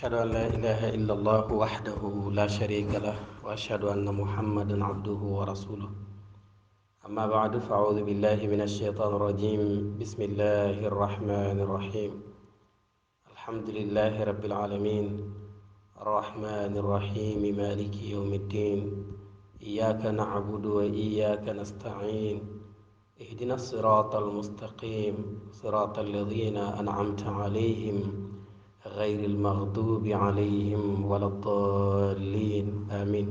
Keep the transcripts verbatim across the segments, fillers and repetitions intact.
أشهد أن لا إله إلا الله وحده لا شريك له، وأشهد أن محمدا عبده ورسوله. أما بعد، فأعوذ بالله من الشيطان الرجيم. بسم الله الرحمن الرحيم. الحمد لله رب العالمين. الرحمن الرحيم. مالك يوم الدين. إياك نعبد وإياك نستعين. اهدنا الصراط المستقيم، صراط الذين أنعمت عليهم، غير المغضوب عليهم ولا الضالين. آمين.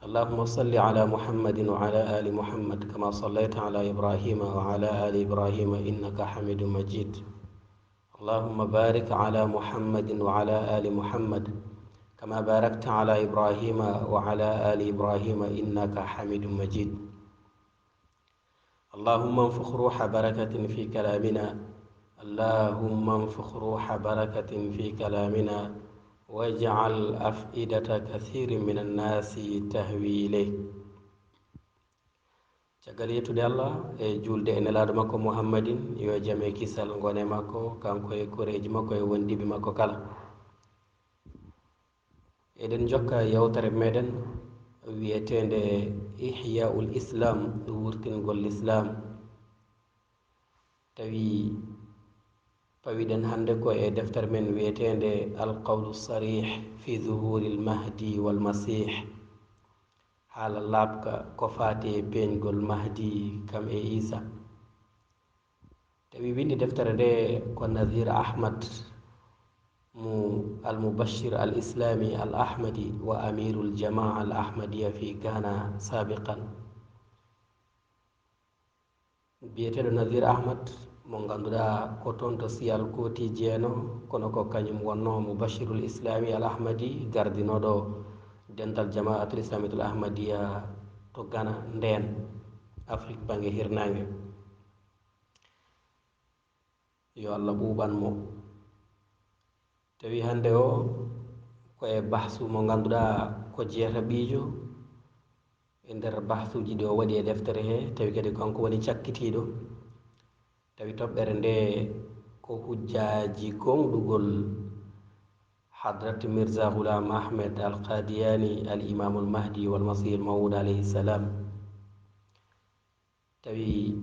اللهم صل على محمد وعلى آل محمد كما صليت على إبراهيم وعلى آل إبراهيم إنك حميد مجيد. اللهم بارك على محمد وعلى آل محمد كما باركت على إبراهيم وعلى آل إبراهيم إنك حميد مجيد. اللهم انفخ روح بركة في كلامنا. اللهم انفخ روح بركة في كلامنا واجعل أفئدة كثير من الناس تهوي إليه. Caggal yettude Allah e juulde e nelaaɗo makko Muhammadin, yo jam e kisal ngon e makko, kanko e koreeji makko e wondiiɓe makko kala. Eɗen jokka yewtere meɗen wiyeteende Ihyaul Islam, wurtingol Lislaam. Tawi pawiɗen hannde ko e deftere men wiyeteende Al Qawlu Sarih fi Zuhuril Mahdi wal Masih. Haala laaɓka ko faati e peeñgol Mahdi kam e Iisa. Tawi winndi deftere nde ko Nazir Ahmad mo Al Mubashir Al Islami Al Ahmadi wa Amirul Jamaa Al Ahmadiya fi Ghana sabiqan. Biyeteeɗo Nazir Ahmad, mo ngannduɗaa ko toon to Siyal Kooti Jeeno, kono ko kañum wonnoo Mubashirul Islami Al Ahmadi, gardinooɗo dental Jamaatul Islamiyatul Ahmadiya to Ghana ndeen, Afrik bannge hirnaange. Yo Allah ɓuuɓan mo. Tawi hannde o ko e bahsu mo ngannduɗaa ko jeetaɓiijo e nder bahsuuji ɗi o waɗi e deftere he, tawi kadi kanko woni cakkitiiɗo. Tawi toɓɓere nde ko hujjaaji gonɗugol Hadrat Mirza Ghulam Ahmed Al Qadiani, Al Imamul Mahdi wal Masih Al Mawud alayhi salam. Tawi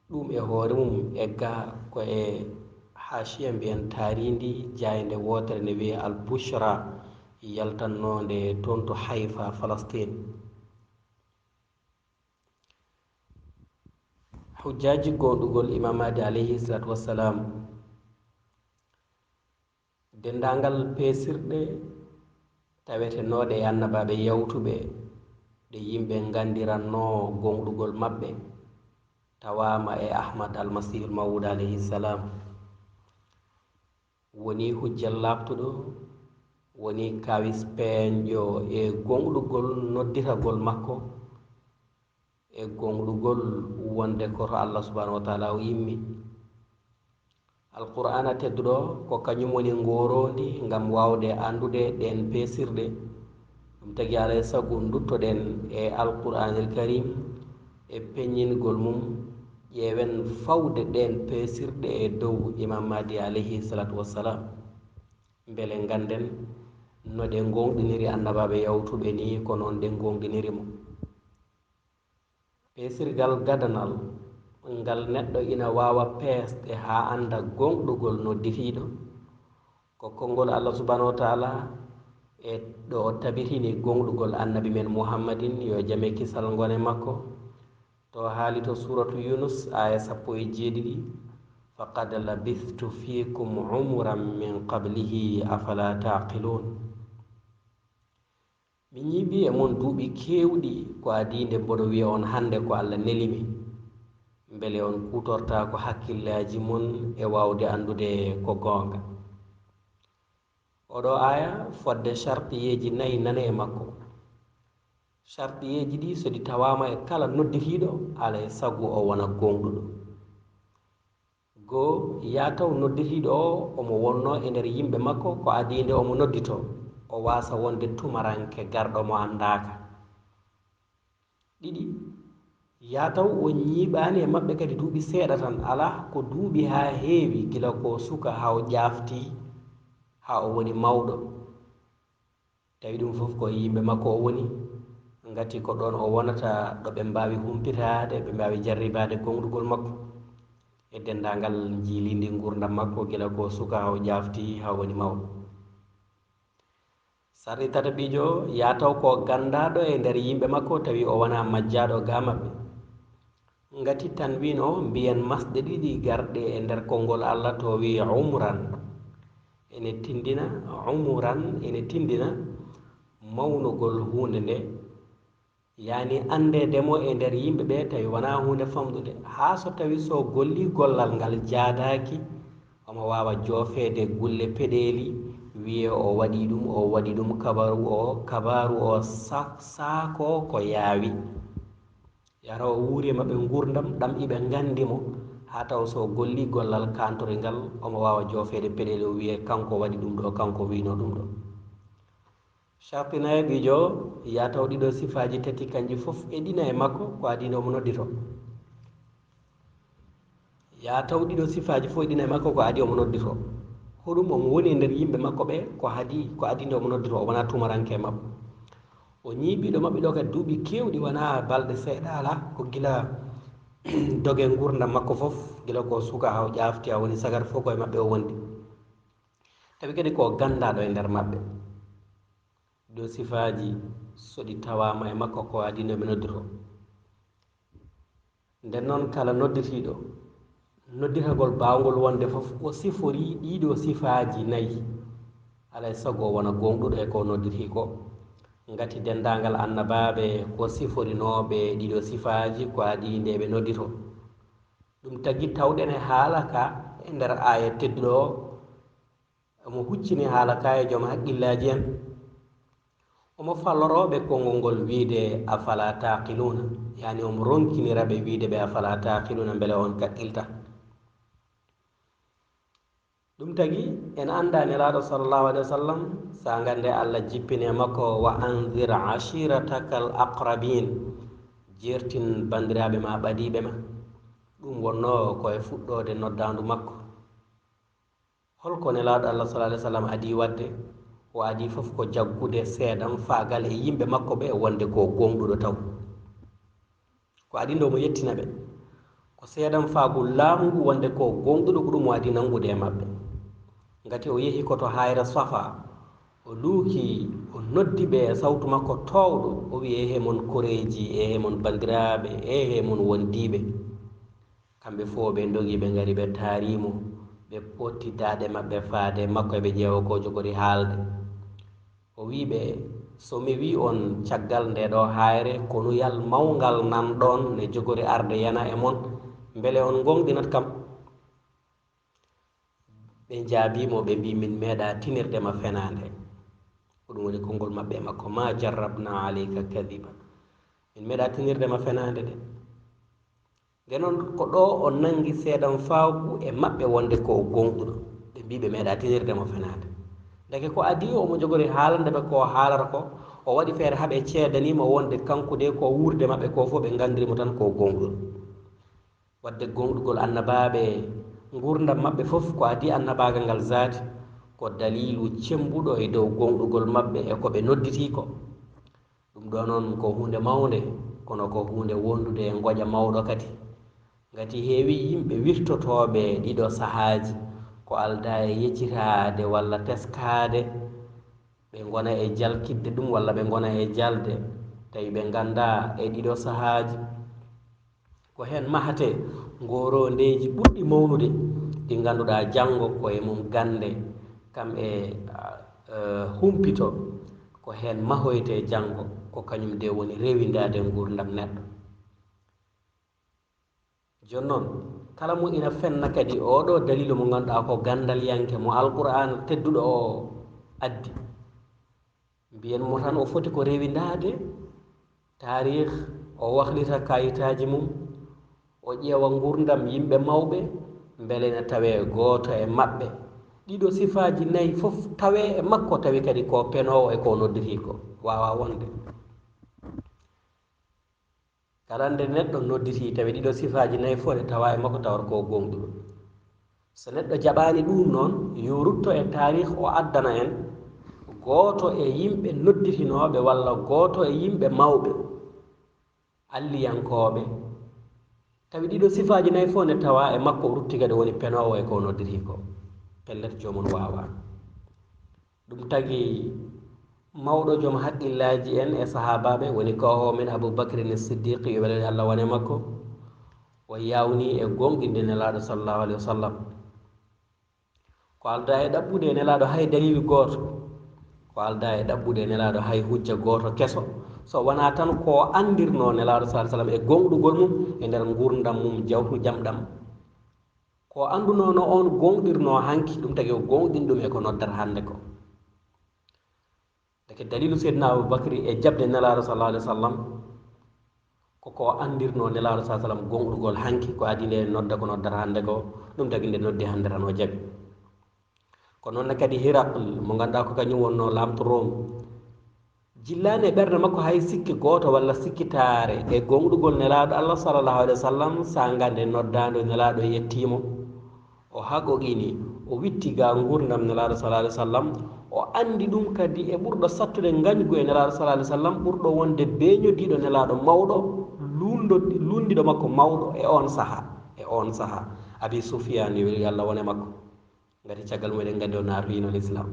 ɗum e hoore mum egga ko e haashiya mbiyen taariindi jaaynde wootere nde wiyee Al Bushra, yaltannoonde toon to Hayfa, Falastin. Hujjaaji gonɗugol Imam Mahdi alayhi salatu wassalam. Denndaangal peesirɗe tawetenooɗe e annabaaɓe yawtuɓe ɗe yimɓe nganndirannoo gonɗugol maɓɓe, tawaama e Ahmad Almasihul Maw'ud alayhi salam. Woni hujja laaɓtuɗo, woni kawis peeñɗo e gonɗugol noddiragol makko, e gonɗugol wonde ko to Allah subhanahu wa taala o yimmi. Alqur'aana tedduɗo ko kañum woni ngooroondi ngam waawde anndude ɗeen peesirɗe. Ɗum tagi alaa e sago nduttoɗen e Alqur'aanil Karim e peññingol mum, ƴeewen fawde ɗeen peesirɗe e dow Imam Mahdi alayhi salatu wassalam. Mbele ngannden no ɗe ngooŋɗiniri annabaaɓe yawtuɓe nii, ko noon ɗe ngooŋɗiniri mo. Peesirgal gadanal ngal neɗɗo ina waawa peesde haa annda gooŋɗugol nodditiiɗo, ko konngol Allah subhanahu wa taala e ɗo o tabitini gooŋɗugol annabi men Muhammadin, yo jam e kisal ngon e makko, to haali to suuratu Yunus, aaya sappo e jeeɗiɗi, "Faqad labistu fiikum umuran min qablihi, afala taqilun." Mi ñiiɓii e mon duuɓi keewɗi ko adii nde mboɗo wiya on hannde ko Allah neli mi. Mbele on kuutortaako hakkillaaji mon e waawde anndude ko goonga? Oɗo aaya fodde sartiyeeji nayi nane e makko. Sartiyeeji ɗi so ɗi tawaama e kala nodditiiɗo, alaa e sago o wona gooŋɗuɗo. Goo, yaa taw nodditiiɗo o omo wonnoo e nder yimɓe makko ko adii nde omo nodditoo, o waasa wonde tumaranke garɗo mo anndaaka. Ɗiɗi, yaa taw o ñiiɓaani e maɓɓe kadi duuɓi seeɗa tan, alaa ko duuɓi haa heewi gila ko suka haa o ƴaaftii, haa o woni mawɗo. Tawi ɗum fof ko e yimɓe makko o woni, ngati ko ɗoon o wonata ɗo ɓe mbaawi humpitaade, ɓe mbaawi jarribaade goongɗugol makko e denndaangal njiilindi nguurndam makko, gila ko suka haa o jaafti haa o woni mawɗo. Sarɗi tataɓiijo, yaa taw ko ganndaaɗo e nder yimɓe makko, tawi o wonaa majjaaɗo ga maɓɓe. Ngati tanwiin o, mbiyen masɗe ɗiɗi garɗe e nder konngol Allah to wi'i umran. Ene tinndina, umran ene tinndina mawnugol huunde nde, yaani anndeede mo e nder yimɓe ɓe, tawi wonaa huunde famɗunde. Haa so tawi so golli gollal ngal jaadaaki, omo waawa joofeede gulle peɗeeli, wiyee o waɗi ɗum, o waɗi ɗum, kabaru o, kabaaru o sa-, saako ko yaawi. Yara o wuuri e maɓɓe nguurndam, ɗam iɓe nganndi mo, haa taw so o golli gollal kaantoringal, omo waawa joofeede peɗeeli, o wiyee kanko waɗi ɗum ɗo, kanko wiino ɗum ɗo. Sarti nayaɓiijo, yaa taw ɗiɗo sifaaji tati kanji fof e ɗina e makko, ko adii nde omo noddito. Yaa taw ɗiɗo sifaaji fof e ɗina e makko, ko adii omo noddito. Hoɗum omo woni e nder yimɓe makko ɓe, ko adii, ko adii nde omo noddito, o wonaa tumaranke e maɓɓe. O ñiiɓiiɗo maɓɓe ɗo kadi duuɓi keewɗi, wonaa balɗe seeɗa alaa, ko gila doge nguurndam makko fof, gila ko suka haa o ƴaafti, haa woni sagar fof ko e maɓɓe o wondi. Tawi kadi ko ganndaaɗo e nder maɓɓe. Ɗo sifaaji, so ɗi tawaama e makko, ko adii nde ɓe noddito. Nden noon, kala nodditiiɗo, noddiragol baawngol wonde fof, o siforii ɗiɗo sifaaji nayi, alaa e sago o wona gooŋɗuɗo e ko nodditii ko. Ngati denndaangal annabaaɓe ko siforinooɓe ɗiɗo sifaaji, ko adii nde ɓe noddito. Ɗum tagi tawɗen e haala ka e nder aaya tedduɗo o, omo huccini haala ka e joom haqqillaaji en. Omo falloroo ɓe konngol ngol wiide, "Afalaa taaqiluuna?" Yaani omo ronkinira ɓe wiide ɓe, "Afalaa taaqiluuna?" Mbele on kaqqilta? Ɗum tagi en anndaa Nelaaɗo sallallahu alaihi wa sallam, saanga nde Allah jippini e makko, "Wa anzir ashiiratakal aqrabiin." Jeertin banndiraaɓe ma ɓadiiɓe ma. Ɗum wonnoo ko e fuɗɗoode noddaandu makko. Holko Nelaaɗo Allah sallallahu alaihi wa sallam adii waɗde? O adii fof ko jaggude seedam faagal e yimɓe makko ɓe wonde ko gooŋɗuɗo taw. Ko adii nde omo yettina ɓe. Ko seedam faagol laamu ngu wonde ko gooŋɗuɗo, ko ɗum o adii nanngude e maɓɓe. Ngati o yehi ko to haayre Safa, o luuki, o noddi ɓe e sawtu makko toowɗo, o wi'i, "Ehe mon koreeji, ehe mon banndiraaɓe, ehe mon wondiiɓe." Kamɓe fof ɓe ndogi, ɓe ngari, ɓe taari mo, ɓe potti daaɗe maɓɓe faade makko, eɓe ƴeewa ko jogori haalde. O wi'i ɓe, "So mi wi'i on caggal nde ɗo haayre, konuyal mawngal nan ɗoon ne jogori arde yana e mon, mbele on ngooŋɗinat kam?" Ɓe njaabii mo, ɓe mbii, "Min meeɗaa tinirde ma fenaande." Ko ɗum woni konngol maɓɓe e makko, "Ma jarrabna alayka kadiba." Min meeɗaa tinirde ma fenaande de. Nde noon, ko ɗo o nanngi seedam faagu e maɓɓe wonde ko o gooŋɗuɗo. Ɓe mbii ɓe meeɗaa tinirde mo fenaande. Ndeke ko adii o, omo jogori haalande ɓe ko haalata ko, o waɗi feere haa ɓe ceedanii mo wonde kanko de ko wuurde maɓɓe ko fof ɓe nganndiri mo tan ko gooŋɗuɗo. Waɗde gooŋɗugol annabaaɓe, nguurndam maɓɓe fof ko adii annabaagal ngal zaati, ko daliilu cemmbuɗo e dow gooŋɗugol maɓɓe e ko ɓe nodditii ko. Ɗum ɗo noon ko huunde mawnde, kono ko huunde wondude e ngoƴa mawɗo kadi. Ngati heewi yimɓe wirtotooɓe ɗiɗo sahaaji, ko aldaa e yeccitaade walla teskaade, ɓe ngona e jalkitde ɗum walla ɓe ngona e jalde, tawi ɓe nganndaa e ɗiɗo sahaaji. Ko heen mahatee ngorondeeji ɓurɗi mawnude, ɗi ngannduɗaa janngo ko e mum gannde, kam e, eh, humpito, ko heen mahoytee janngo, ko kañum de woni rewindaade nguurndam neɗɗo. Jooni noon, kala mo ina fenna kadi, oo ɗoo daliilu mo ngannduɗaa ko ganndalyanke mo Alqur'aan tedduɗo o addi. Mbiyen mo tan o foti ko rewindaade taariik, o wahlita kayitaaji mum, o ƴeewa nguurndam yimɓe mawɓe, mbele ina tawee gooto e maɓɓe. Ɗiɗo sifaaji nayi fof tawee e makko, tawi kadi ko penoowo e ko nodditii ko, waawaa wonde. Kala nde neɗɗo nodditii, tawi ɗiɗo sifaaji nayi fof ene tawaa e makko, tawata ko gooŋɗuɗo. So neɗɗo jaɓaani ɗuum noon, yo rutto e taarih, o addana en gooto e yimɓe nodditinooɓe walla gooto e yimɓe mawɓe alliyankooɓe. Tawi ɗiɗo sifaaji nayi fof ne tawa e makko, o rutti kadi o woni penoowo e ko o nodditi ko. Pellet, joomum waawaa. Ɗum tagi mawɗo joom haqqillaaji en e sahaabaaɓe, woni koohoo men Abu Bakrin Siddiqi, yo welwel Allah wone makko, o yaawnii e gooŋɗinde Nelaaɗo sallallahu alayhi wa sallam. Ko aldaa e ɗaɓɓude e Nelaaɗo hay daliilu gooto, ko aldaa e ɗaɓɓude e Nelaaɗo hay hujja gooto keso, so wonaa tan ko o anndirnoo Nelaaɗo sallallahu alayhi wa sallam e gooŋɗugol mum e nder nguurndam mum jawtu jamɗam. Ko o anndunoo no oon gooŋɗirnoo hanki, ɗum tagi o gooŋɗini ɗum e ko noddata hannde ko. Ndeke daliilu Seydina Abu Bakri e jaɓde Nelaaɗo sallallahu alayhi wa sallam ko ko o anndirnoo Nelaaɗo sallallahu alayhi wa sallam gooŋɗugol hanki, ko adii nde nodda ko noddata hannde ko, ɗum tagi nde noddi hannde tan o jaɓi. Ko noon ne kadi Hiraql, mo ngannduɗaa ko kañum wonnoo laamɗo Room, jillaani e ɓernde makko hay sikke gooto walla sikkitaare e gooŋɗugol Nelaaɗo Allah sallallahu alayhi wa sallam, saanga nde noddaandu Nelaaɗo yettii mo. O haqqoqini, o witti ga nguurndam Nelaaɗo sallallahu alayhi wa sallam, o anndi ɗum kadi e ɓurɗo sattude ngañgu e Nelaaɗo sallallahu alayhi wa sallam, ɓurɗo wonde beeñodiiɗo Nelaaɗo mawɗo, luundo-, luundiiɗo makko mawɗo e oon saha, e oon saha. Abi Sufyaan, yo welwel Allah wone makko. Ngati caggal mum eɗen nganndi o naatoyiino Lislaam.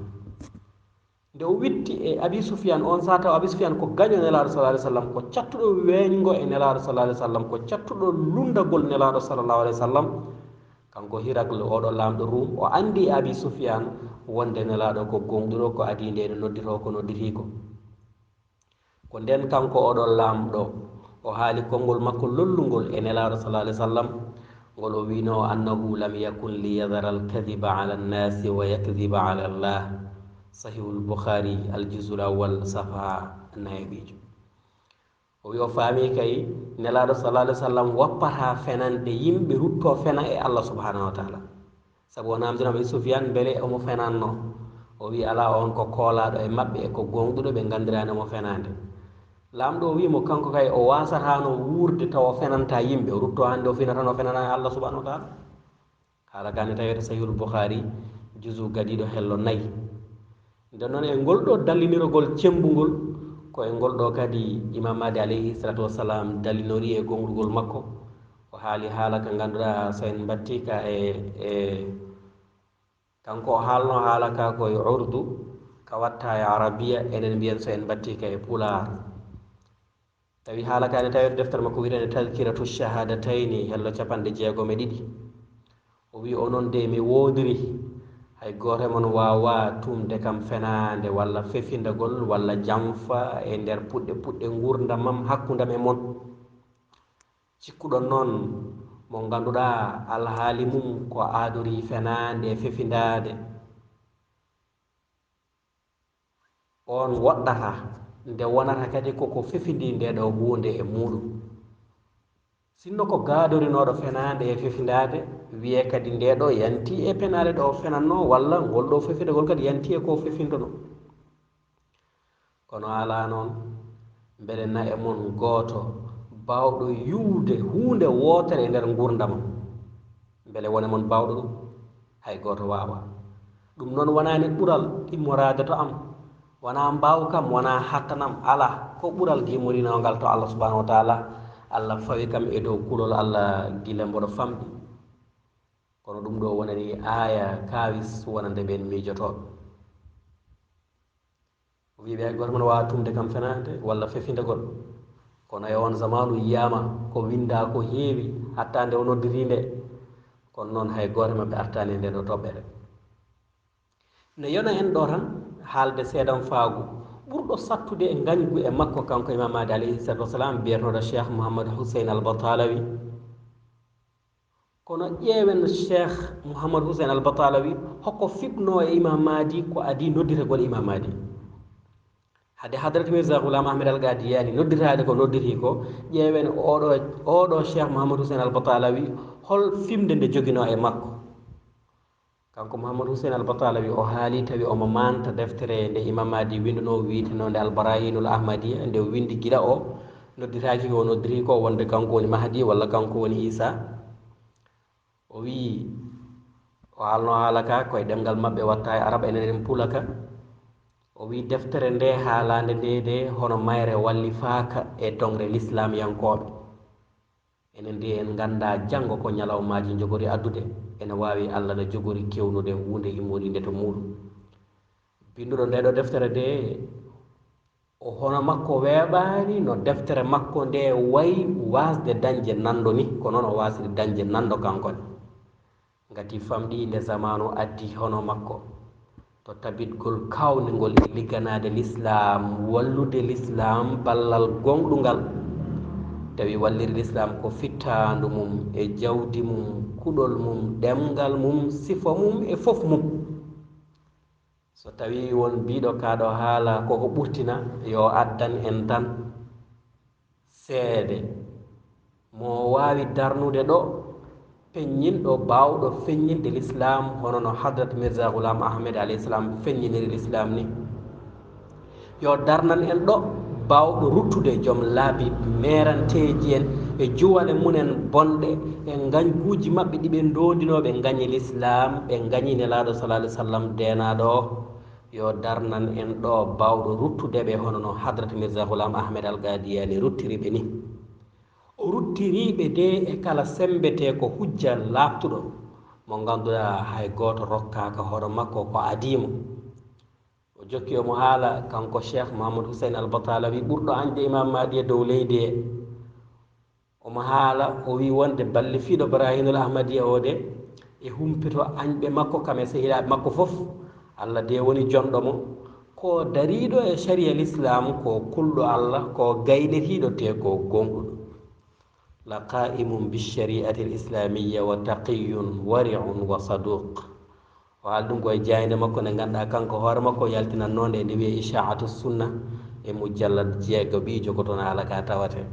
Nde o witti e Abi Sufyaan, oon saha taw Abi Sufyaan ko gaño Nelaaɗo sallallahu alayhi wa sallam, ko cattuɗo weeñgo e Nelaaɗo sallallahu alayhi wa sallam, ko cattuɗo lunndagol Nelaaɗo sallallahu alayhi wa sallam. Kanko Hirakl, oɗo laamɗo Ruum, o anndi e Abi Sufyaan wonde Nelaaɗo ko gooŋɗuɗo, ko adii nde no nodditoo ko nodditii ko. Ko ndeen kanko oɗo laamɗo, o haali konngol makko lollungol e Nelaaɗo sallallahu alayhi wa sallam, ngol o wiinoo, "Annahu lam yakun li yadhara al-kadhiba ala an-nasi wa yakdhiba ala Allah." Sahihul Bukhari, al-juzul awwal, safa nayaɓiijo. O wi o faami kay Nelaaɗo sallallahu alayhi wa sallam woppataa fenande yimɓe, ruttoo fena e Allah subhanahu wa taala. Sabu o naamndino Abi Sufyaan mbele omo fenannoo. O wi alaa, oon ko koolaaɗo e maɓɓe e ko gooŋɗuɗo, ɓe nganndiraani omo fenaande. Laamɗo o wi mo kanko kay o waasataano wuurde tawa o fenantaa yimɓe, o ruttoo hannde o fina tan o fenanaa e Allah subhanahu wa taala. Haala ka ne tawete Sahihul Bukhari, juzu gadiiɗo hello nayi. Nden noon e ngol ɗo dallinirogol cemmbungol, ko e ngol ɗo kadi Imaam Mahdi alayhi salatu wassalam dallinori e gooŋɗugol makko. O haali haala ka ngannduɗaa so en mbattii ka e, e, kanko o haalno haala ka ko e urdu, ka watta e arabiya, enen mbiyen so en mbattii ka e pulaar. Tawi haala ka ne tawete deftere makko wiyeteende Tadkiratu Shahadatayni, hello capanɗe jeegom e ɗiɗi. O wi, "Onon de mi woodiri, hay gooto e mon waawaa tuumde kam fenaande walla fefindagol walla jamfa e nder puɗɗe puɗɗe nguurndam am hakkundam e mon. Cikkuɗon noon mo ngannduɗaa alhaali mum ko aadori fenaande e fefindaade, oon woɗɗata, nde wonata kadi ko ko fefindii nde ɗo huunde e muuɗum. Sinno ko gaadorinooɗo fenaande e fefindaade, wiyee kadi nde ɗo yanti e penaale ɗo o fenannoo, walla ngol ɗo fefindagol kadi yanti e ko o fefindono." Kono alaa noon, mbele na e mon gooto baawɗo yiwde huunde wootere e nder nguurndam am? Mbele won e mon baawɗo ɗum? Hay gooto waawaa. Ɗum noon wonaani ɓural immoraade to am, wonaa mbaaw kam, wonaa hattan am, alaa, ko ɓural gimmorinoongal to Allah subhanahu wa taala. Allah fawi kam e dow kulol Allah gila mboɗo famɗi. Kono ɗum ɗo wonani aaya kaawis wonande ɓeen miijotooɓe. O wii ɓe, "Hay gooto mon waawaa tuumde kam fenaande walla fefindagol." Kono e oon zamaanu yiyaama ko winndaa ko heewi, hatta nde o noddirii nde. Kono noon hay gooto e maɓɓe artaani e ndee ɗoo toɓɓere. Ne yona en ɗo tan haalde seedan faagu ɓurɗo sattude e ngañgu e makko, kanko Imaam Mahdi alayhi salatu wassalam, biyetooɗo Cheikh Mouhammad Hussein Al Batalawi. Kono ƴeewen Cheikh Mouhammad Hussein Al Batalawi, hoko fiɓnoo e Imaam Mahdi ko adii nodditegol Imaam Mahdi. Hade Hadrat Mirza Ghulam Ahmed Al Qadiani nodditaade ko nodditii ko, ƴeewen oɗo, oɗo Cheikh Mouhammad Hussein Al Batalawi, hol fiɓnde nde joginoo e makko. Kanko Mouhammad Hussein Al Batalawi o haali, tawi omo maanta deftere nde Imaam Mahdi winndunoo, wiyetenoonde Al Barayinul Ahmadiya, nde o winndi gila o nodditaaki ko o nodditii ko, wonde kanko woni Mahdi walla kanko woni Isa. O wii, O haalno haala ka koye ɗemngal maɓɓe, watta e arab, enen en pula ka. O wi deftere nde, haalaande nde de, hono mayre wallifaaka e doŋre lislaamiyankooɓe. Enen de en ngannda janngo ko ñalawmaaji njogori addude, ene waawi Allah na jogori kewnude huunde immoriinde to muuɗum. Binnduɗo nde ɗo deftere de, o hono makko weeɓaani no deftere makko nde wayi waasde dañde nanndo ni, ko noon o waasiri dañde nanndo kanko ne. Ngati famɗi nde zamaanu addi hono makko, to tabitgol kaawningol e ligganaade lislaam, wallude lislaam ballal gooŋɗungal, tawi walliri lislaam ko fittaandu mum e jawdi mum, kuɗol mum, ɗemngal mum, sifa mum e fof mum. So tawii won biiɗo kaa ɗo haala ko ko ɓurtina, yo addan en tan seede mo waawi darnude ɗo, peññinɗo, baawɗo feññinde lislaam, hono no Hadrat Mirza Ghulam Ahmed alayhi salam feññiniri lislaam ni. Yo darnan en ɗo baawɗo ruttude joom laabi meeranteeji en e juwale mum en bonɗe e ngañguuji maɓɓe ɗi ɓe ndoondinoo, ɓe ngañi lislaam, ɓe ngañi Nelaaɗo sallallahu alayhi wa sallam deenaaɗo o. Yo darnan en ɗo baawɗo ruttude ɓe hono no Hadrat Mirza Ghulam Ahmed Al Qadiani ruttiri ɓe ni. O ruttiri ɓe de e kala semmbete ko hujja laaɓtuɗo mo ngannduɗaa hay gooto rokkaaka hoore makko ko adii mo. O jokki omo haala kanko Cheikh Mahamadou Hussein Al Batalawi ɓurɗo añde Imam Mahdi e dow leydi he. Omo haala, o wi wonde ballifiiɗo Barahinul Ahmadiya o de, e humpito añɓe makko kam e sehilaaɓe makko fof, Allah de woni jonɗo mo, ko dariiɗo e shari'a lislaam, ko kulɗo Allah, ko gaynitiiɗo te ko gooŋɗuɗo. La qaimun bi shari'ati al islamiyya wa taqiyun wari'un wa saduq. O haali ɗum ko e jaaynde makko nde ngannduɗaa kanko hoore makko o yaltinannoo nde, nde wiyee Isha'atu Sunna e mujallad jeego ɓiijo ko toon haala ka tawate.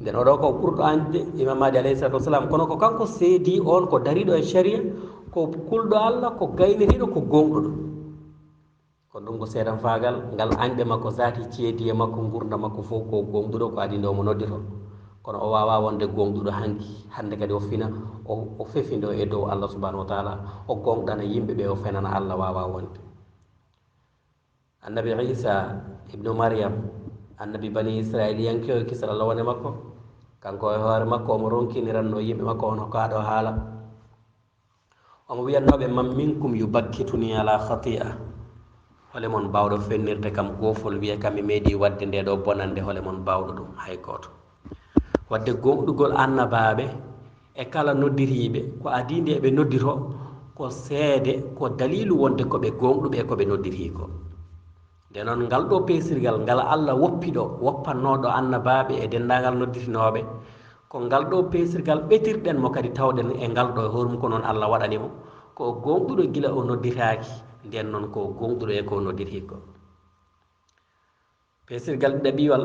Nden oɗo ko ɓurɗo añde Imam Mahdi alayhi salatu wassalam, kono ko kanko seedi on ko dariiɗo e sharia, ko kulɗo Allah, ko gaynitiiɗo, ko gooŋɗuɗo. Kono ɗum ko seedanfaagal ngal añɓe makko zaati ceedi e makko, ngurnda makko fof ko gooŋɗuɗo, ko adii nde omo noddito. Kono o waawaa wonde gooŋɗuɗo hanki, hannde kadi o fina, o, o fefindo e dow Allah subhanahu wa taala, o gooŋɗana yimɓe ɓe, o fenana Allah, waawaa wonde. Annabi Isa ibnu Maryam, annabi Bani Israiliyanke o, kisal Allah wone makko, kanko e hoore makko omo ronkiniranno yimɓe makko on ko aɗo haala. Omo wiyannoo ɓe, "Man minkum yubakkituni ala khati'a?" Hole mon baawɗo fennirde kam goofol, wiya kam mi meeɗi waɗde nde ɗo bonannde, hole mon baawɗo ɗum? Hay gooto. Waɗde gooŋɗugol annabaaɓe e kala noddiriiɓe, ko adii nde ɓe noddito, ko seede, ko daliilu wonde ko ɓe gooŋɗuɓe e ko ɓe nodditii ko. Nde noon, ngal ɗo peesirgal, ngal Allah woppi ɗo, woppannooɗo annabaaɓe e denndaangal nodditinooɓe, ko ngal ɗo peesirgal ɓetirɗen mo kadi tawɗen e ngal ɗo e hoore mum ko noon Allah waɗani mo. Ko o gooŋɗuɗo gila o nodditaaki, nden noon ko o gooŋɗuɗo e ko o nodditii ko. Peesirgal ɗiɗaɓiwal,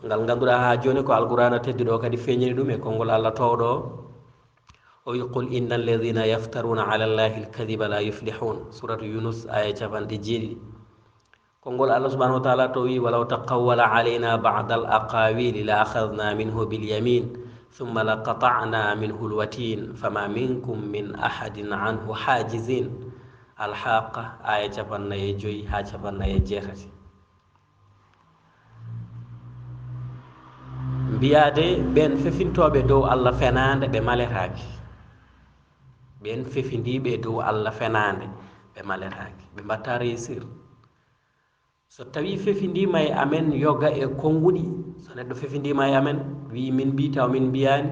ngal ngannduɗaa haa jooni ko Alqur'aana tedduɗo o kadi feeñini ɗum e konngol Allah toowɗo o. O wi, "Qul inna alladhina yaftaruna ala Allahi alkadhiba la yuflihun." Suratu Yunus, aya capanɗe jeeɗiɗi. Konngol Allah subhanahu wa taala to wi, "Walaw taqawwala alayna ba'da al-aqawili la akhadhna minhu bil yamin, thumma laqata'na minhu al-watin, fama minkum min ahadin anhu hajizin." Al-Haqqa, aya capannayi e joyi haa capannayi e jeetati. Mbiyaade ɓeen fefintooɓe dow Allah fenaande, ɓe maletaake. Ɓeen fefindiiɓe dow Allah fenaande, ɓe maletaake. Ɓe mbatta réussir. So tawii fefindiima e amen yoga e konnguɗi, so neɗɗo fefindiima e amen, wii min mbii taw min mbiyaani,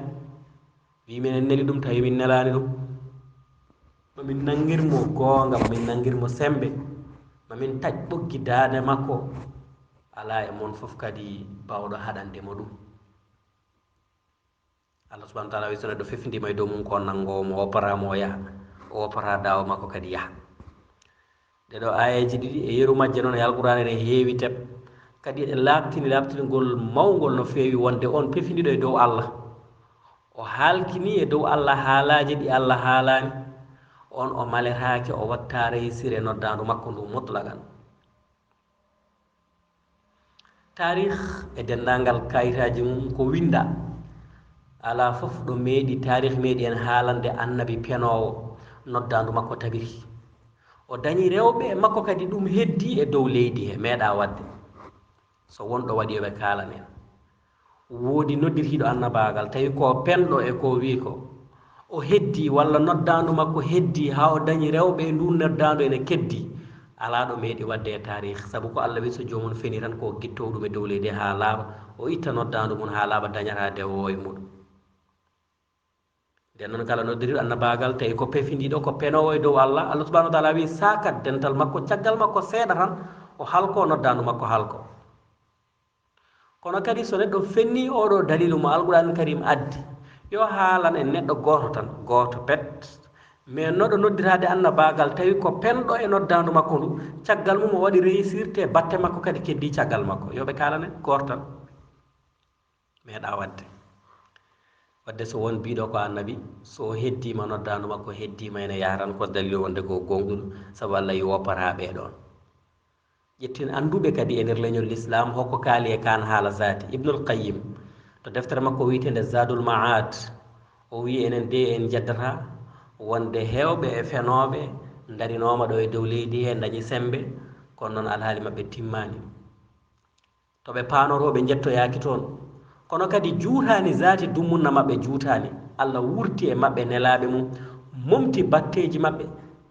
wii minen neli ɗum tawi min nelaani ɗum, ma min nanngir mo goonga, ma min nanngir mo semmbe, ma min taƴ ɓoggi daande makko, alaa e mon fof kadi baawɗo haɗande mo ɗum. Allah subhanahu wa taala wi so neɗɗo fefindiima e dow mum ko nanngo mo, o opara mo o yaha, o opara daawo makko kadi yaha. Ɗee ɗo aayeeji ɗiɗi e yeru majje noon e Alqur'aana ene heewi tep, kadi eɗe laaɓtini laaɓtingol mawngol no feewi wonde on fefindiiɗo e dow Allah, o haalkini e dow Allah haalaaji ɗi Allah haalaani, on o maletaake, o watta réussir e noddaandu makko ndu mutlaqan. Taarih e denndaangal kaayitaaji mum ko winnda. Alaa fof ɗo meeɗi taarih meeɗi en haalande annabi penoowo noddaandu makko tabiri. O dañi rewɓe e makko kadi ɗum heddii e dow leydi he meeɗaa waɗde. So wonɗo waɗi yo ɓe kaalan en. Woodi noddirhiiɗo annabaagal tawi ko penɗo e ko wii ko o heddii walla noddaandu makko heddii haa o dañi rewɓe e nduun noddaandu ene keddii. Alaa ɗo meeɗi waɗde e taarih sabu ko Allah wi so joomum fenii tan ko o gittoo ɗum e dow leydi haa laaɓa, o itta noddaandu mum haa laaɓa dañataa dewoowo e muɗum. Nden noon kala noddiriiɗo annabaagal tawi ko pefindiiɗo ko penoowo e dow Allah, Allah subahanahu wa taala wi saakat dental makko caggal makko seeɗa tan o halko noddaandu makko halko. Kono kadi so neɗɗo fennii oɗo dalilu mo Alquraan Karim addi yo haalan en neɗɗo gooto tan gooto pet, mais noɗo noddiraade annabaagal tawi ko penɗo e noddaandu makko ndu caggal mum o waɗi réussir te batte makko kadi keddii caggal makko yo ɓe kaalan en gooto tan. Meeɗaa waɗde. Waɗde so won biiɗo ko annabi so o heddiima noddaandu makko heddiima ene yaha tan ko dalilu wonde ko goongɗuɗo sabu Allah yi woppataa ɓee ɗoon. Ƴetten annduɓe kadi e nder leñol lislaam hokko kaali e kaan haala zaati. Ibnul Qayyim to deftere makko wiyeteende Zadul Ma'ad o wii enen de en njeddata wonde heewɓe e fenooɓe ndarinooma ɗo e dow leydi he ndañi semmbe kono noon alhaali maɓɓe timmaani. To ɓe paanotoo ɓe njettoyaaki toon. Kono kadi juutaani zaati dumunna maɓɓe juutaani. Allah wurti e maɓɓe nelaaɓe mum, momti batteeji maɓɓe,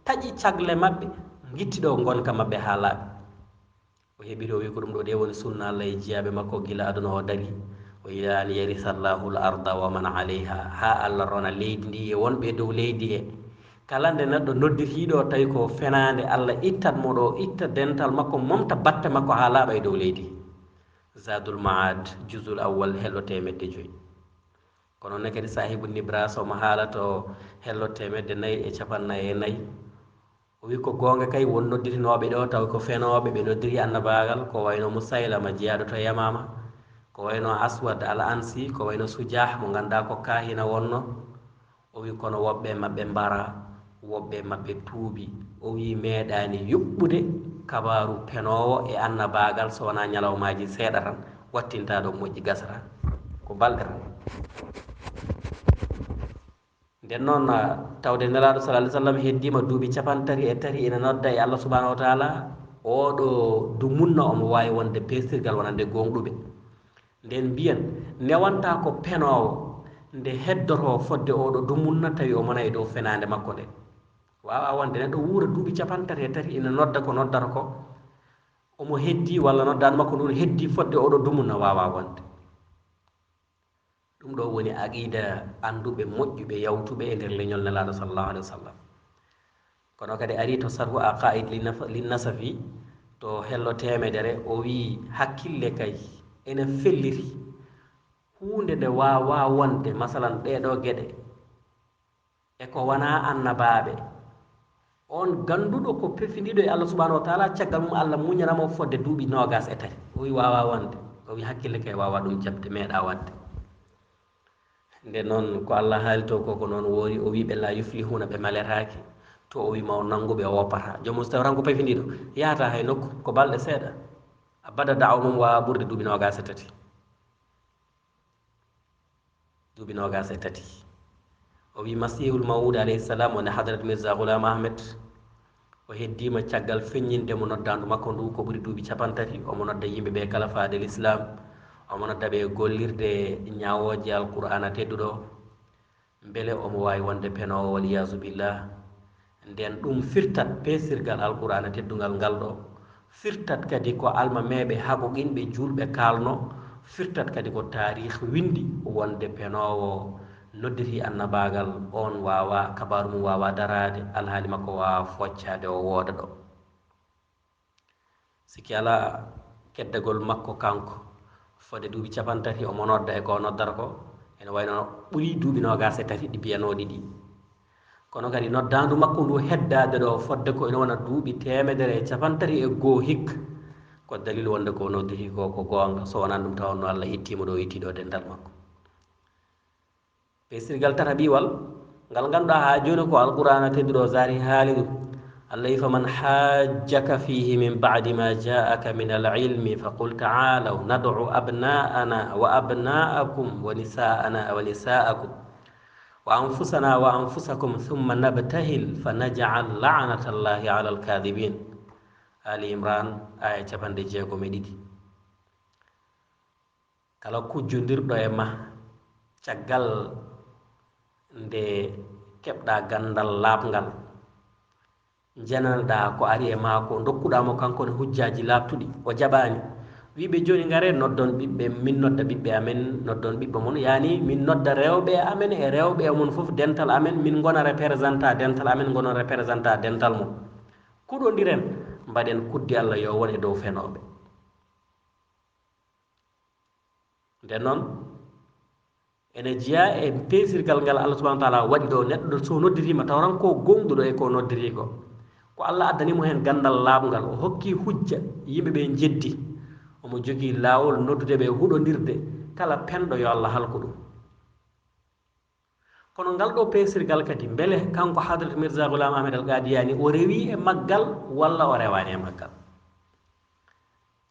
taƴi cagle maɓɓe, ngitti ɗo ngonka maɓɓe haa laaɓi. O heɓiri o wi ko ɗum ɗo de woni sunna Allah e jiyaaɓe makko gila aduna o darii o ila an yarisa Allahu l arda wa man alayha haa Allah rona leydi ndi e wonɓe e dow leydi he. Kala nde neɗɗo noddirtiiɗo tawi ko fenaande Allah ittat mo ɗo itta dental makko momta batte makko haa laaɓa e dow leydi. Zadul Ma'ad juzul awwal hello teemedde joyi. Kono ne kadi saahibu Nibras omo haala to hello teemedde nayi e capannay e nayi. O wi ko goonga kay won nodditinooɓe ɗo taw ko fenooɓe ɓe noddiri annabaagal ko wayno Musaylama jeyaaɗo to Yamaama, ko wayno Aswad al Ansi, ko wayno Sujah mo nganndaa ko kaahina wonno. O wi kono woɓɓe maɓɓe mbara, woɓɓe maɓɓe tuubi. O wi meeɗaani yuɓɓude kabaaru penoowo e annabaagal so wonaa ñalawmaaji seeɗa tan wattintaa ɗo moƴƴi gasata ko balɗe tan. Nden noon tawde nelaaɗo sala alih sallam heddiima duuɓi capantati e tati ina nodda e Allah subahanahu wa taala oɗo dumunna omo waawi wonde peestirgal wonande goongɗuɓe. Nden mbiyen newanta ko penoowo nde heddotoo fodde oɗo dumunna tawi o mona e dow fenaande makko nde waawa wonde neɗɗo wuura duuɓi capantati e tati ina nodda ko noddata ko omo heddi walla noddaandu makko ndun heddi fodde oɗo dumunna waawa wonde. Ɗum ɗo woni aqida annduɓe moƴƴuɓe yawtuɓe e nder leñol nelaaɗo sallallahu alaihi wasallam. Kono kadi ari to sarhu aqaid linnasafi to hello teemedere o wii hakkille kay ene felliti huunde nde waawaa wonde masalan ɗee ɗoo geɗe e ko wonaa annabaaɓe. Oon gannduɗo ko pefindiiɗo e Allah subahanahu wa taala caggal mum Allah muñanamo fodde duuɓi noogaas e tati o wi waawaa wonde o wi hakkille kay waawaa ɗum jaɓde meeɗaa waɗde. Nde noon ko Allah haali to koko noon woori o wi ɓe la yuflihuna ɓe maletaaki to o wi ma o nanngu ɓe o woppata joom mum so tawi tan ko pefindiiɗo yahata hay nokku ko balɗe seeɗa abada daawa mum waawaa ɓurde duuɓi noogaas e tati. Duuɓi noogaas e tati o wi masihul mawud alayhi salam woni hadrat mirza ghulam ahmed. O heddiima caggal feññinde mo noddaandu makko ndu ko ɓuri duuɓi capantati omo nodda yimɓe ɓe kala faade lislaam. Omo nodda ɓe gollirde ñaawooje alqur'aana tedduɗo mbele omo waawi wonde penoowo wal iyaazu billah. Nden ɗum firtat peesirgal alqur'aana teddungal ngal ɗo firtat kadi ko almameeɓe hagoqinɓe juulɓe kaalno firtat kadi ko taarih winndi wonde penoowo nodditi annabaagal on waawa kabaaru mum waawa daraade alhaali makko waawa foccaade o wooda ɗo. Sikki alaa keddagol makko kanko fodde duuɓi capantati omo nodda e ko o noddata ko ene wayno ɓuri duuɓi noogaas e tati ɗi mbiyanooɗi ɗi. Kono kadi noddaandu makko ndu heddaade ɗo fodde ko ina wona duuɓi teemedere e capantati e goo hikka ko dalilu wonde ko nodditi ko ko goonga so wonaa ɗum tawanno Allah ittiimo ɗo itti ɗo dental makko. Peesirgal tataɓiwal ngal ngannduɗaa haa jooni ko alqur'aana tedduɗo zaati haali ɗum. Allah, فمن حاجك فيه من بعد ما جاءك من العلم فقل تعالوا ندع أبناءنا وأبناءكم ونساءنا ونساءكم وأنفسنا وأنفسكم ثم نبتهل فنجعل لعنة الله على الكاذبين. Ali Imran, aya capanɗe jeegom e ɗiɗi. Kala kujjondirɗo e ma caggal nde keɓɗa ganndal laaɓngal, njenanɗa ko ari e maako, ndokkuɗa mo kanko ne hujjaaji laaɓtuɗi, o jaɓaani. Wiɓe jooni ngare noddon ɓiɓɓe, min nodda ɓiɓɓe amen, noddon ɓiɓɓe mon, yaani min nodda rewɓe amen e rewɓe mon fof dental amen, min ngona représentant dental amen, ngonon représentant dental mon. Kuɗondiren, mbaɗen kuddi Allah yo won e dow fenooɓe. Nden noon, ene jeyaa e peesirgal ngal Allah subhanahu wa taala waɗi ɗo, neɗɗo ɗo so noddiriima taw tan ko gonɗuɗo e ko noddiri ko. Ko Allah addani mo heen ganndal laaɓngal, o hokki hujja, yimɓe ɓe njeddi. Omo jogii laawol noddude ɓe huɗondirde, kala penɗo yo Allah halku ɗum. Kono ngal ɗo peesirgal kadi, mbele kanko Hadrat Mirza Ghulam Ahmed Al Qadiani o rewi e maggal walla o rewaani e maggal?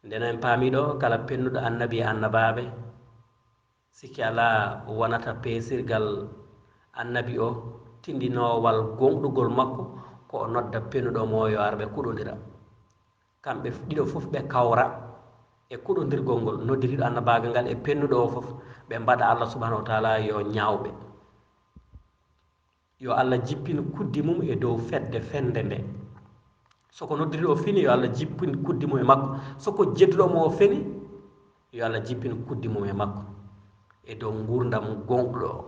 Nden en paami ɗo, kala pennuɗo annabi e annabaaɓe, sikki alaa wonata peesirgal annabi o, tindinoowal gonɗugol makko, ko o nodda pennuɗo mo yo ar ɓe kuɗondira. Kamɓe f-, ɗiɗo fof ɓe kawra e kuɗondirgol ngol, noddiriiɗo annabaagal ngal e pennuɗo o fof, ɓe mbaɗa Allah subhanahu wa taala yo ñaawɓe. Yo Allah jippin kuddi mum e dow fedde fende nde. So ko noddiriiɗo o fini, yo Allah jippin kuddi mum e makko. So ko jedduɗo mo o fini, yo Allah jippin kuddi mum e makko. E dow nguurndam gonɗuɗo o,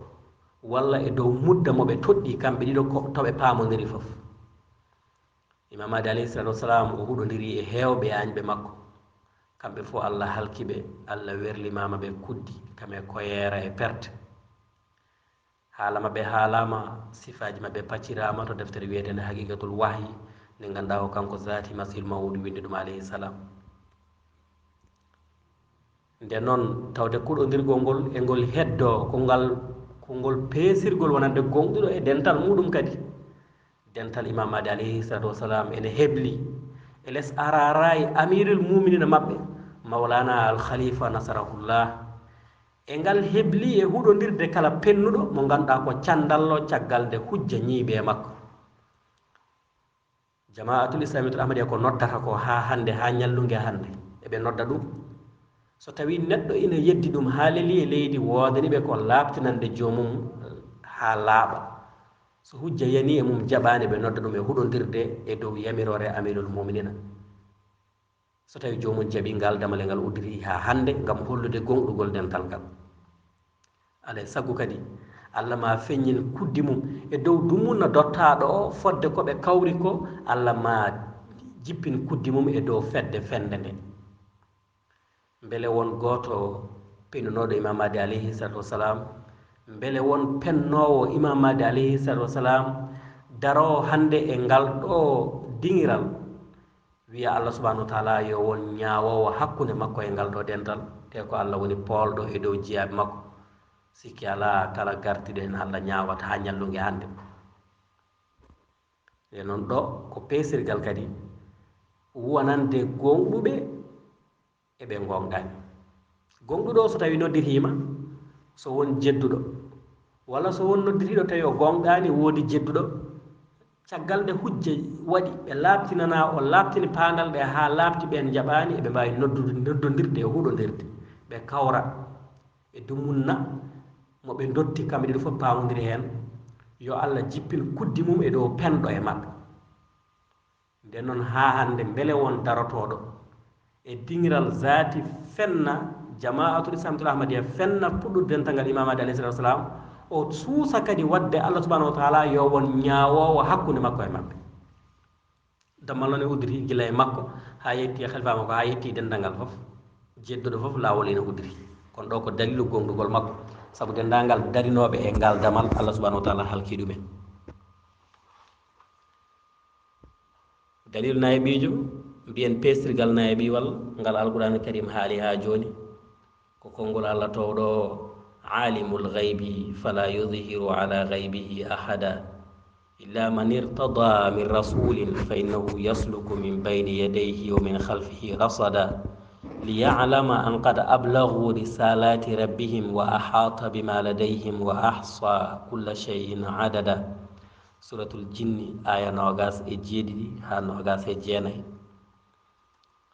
walla e dow mudda mo ɓe toɗɗi kamɓe ɗiɗo ko to ɓe paamondiri fof. Imam Mahdi alayhi salatu wassalam o huɗondiri e heewɓe e añɓe makko. Kamɓe fof Allah halki ɓe, Allah werlimaama ɓe kuddi, kam e koyeera e perte. Haala maɓɓe haalaama, sifaaji maɓɓe pacciraama to deftere wiyeteende Haqiqatul Wahyi, nde ngannduɗaa ko kanko zaati Masihul Maw'ud winndi ɗum alayhi salam. Nden noon, tawde kuɗondirgol ngol e ngol heddoo, ko ngal, ko ngol peesirgol wonande gonɗuɗo e dental muɗum kadi. Dental Imam Mahdi alayhi salatu wassalam ene hebli e les araraay Amirul Muminina maɓɓe, Mawlana Al Khalifa Nasarahullah. E ngal hebli e huɗondirde kala pennuɗo mo ngannduɗaa ko candallo caggal nde hujja ñiiɓe e makko. Jama'atul Islamiyatul Ahmadiyya ko noddata ko haa hannde, haa ñallunge hannde, eɓe nodda ɗum. So tawii neɗɗo ina yeddi ɗum haa leli e leydi, woodani ɓe ko laaɓtinande joomum haa laaɓa. So hujja yanii e mum jaɓaani, ɓe nodda ɗum e huɗondirde e dow yamiroore Amirul Muminina. So tawii joomum jaɓii ngal damal e ngal udditi haa hannde ngam hollude gonɗugol dental ngal. Alaa e sago kadi, Allah ma feññin kuddi mum e dow dumunna dottaaɗo o, fodde ko ɓe kawri ko, Allah ma jippin kuddi mum e dow fedde fende nde. Mbele won gooto pennunooɗo Imam Mahdi alayhi salatu wassalam? Mbele won pennoowo Imam Mahdi alayhi salatu wassalam daroowo hannde e ngal ɗo diŋiral? Wiya Allah subhanahu wa taala yo won ñaawoowo hakkunde makko e ngal ɗo dental, te ko Allah woni poolɗo e dow jiyaaɓe makko. Sikki alaa, kala gartiiɗo heen Allah ñaawata haa ñallunge hannde. E noon ɗo ko peesirgal kadi wonande gooŋɗuɓe e ɓe gooŋɗaani. Gooŋɗuɗo o so tawii nodditiima, so won jedduɗo, walla so won nodditiiɗo tawi o gooŋɗaani, woodi jedduɗo, caggal nde hujja waɗi, ɓe laaɓtinanaa, o laaɓtini paandal ɓe haa laaɓti, ɓeen njaɓaani, eɓe mbaawi noddude, noddondirde e huɗondirde, ɓe kawra e dumunna mo ɓe ndotti kamɓe ɗiɗo fof paamondiri heen, yo Allah jippin kuddi mum e dow penɗo e maɓɓe. Nden noon, haa hannde, mbele won darotooɗo e diŋiral zaati fenna Jama'atul Islamiyatul Ahmadiyya, fenna puɗɗude dental ngal Imam Mahdi alayhi salatu wassalam, o suusa kadi waɗde Allah subhanahu wa taala yo won ñaawoowo hakkunde makko e maɓɓe? Damal noon e udditi gila e makko haa yetti e khalifa makko, haa yetti e dental ngal fof, jedduɗo fof laawol ene udditi. Kono ɗo ko dalilu gooŋɗugol makko, sabu denndaangal darinooɓe e ngal damal, Allah subhanahu wa taala halki ɗumen. Dalilu nayaɓiijo, mbiyen peestirgal nayaɓiwal ngal Alqur'aanul Kariim haali haa jooni, ko konngol Allah toowɗo o, "Aalimul gaybi fala yudhiru ala gaybihi ahada." إلا من ارتضى من رسول فإنه يسلك من بين يديه ومن خلفه رصدا ليعلم أن قد أبلغوا رسالات ربهم وأحاط بما لديهم وأحصى كل شيء عددا. Suratul Jinni, aya noogas e jeeɗiɗi haa noogas e jeenayi.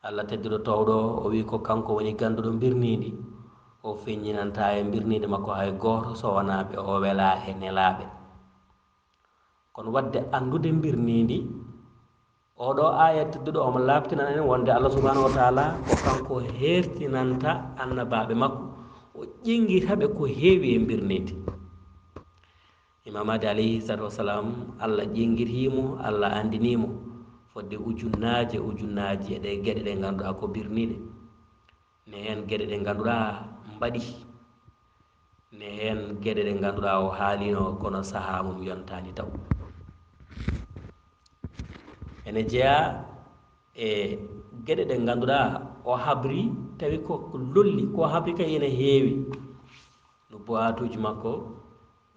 Allah tedduɗo toowɗo o wi ko kanko woni gannduɗo mbirniindi, o feññinanta e mbirniinde makko hay gooto so wonaa ɓe o welaa e nelaaɓe. Kono waɗde anndude mbirniindi, oɗo aya tedduɗo omo laaɓtinan en wonde Allah subhanahu wa taala ko kanko heertinanta annabaaɓe makko, o ƴeŋngita ɓe ko heewi e mbirniindi. Imam Mahdi alayhi salatu wassalam, Allah ƴeŋngitiimo, Allah anndiniimo fodde ujunnaaje ujunnaaji e ɗe geɗe ɗe ngannduɗaa ko birniiɗe. Ne heen geɗe ɗe ngannduɗaa mbaɗi, ne heen geɗe ɗe ngannduɗaa o haalino kono sahaa mum yontaani taw. Ene jeyaa e geɗe ɗe ngannduɗaa o habri, tawi ko lolli ko habri kay ene heewi. Nubbuwaatuuji makko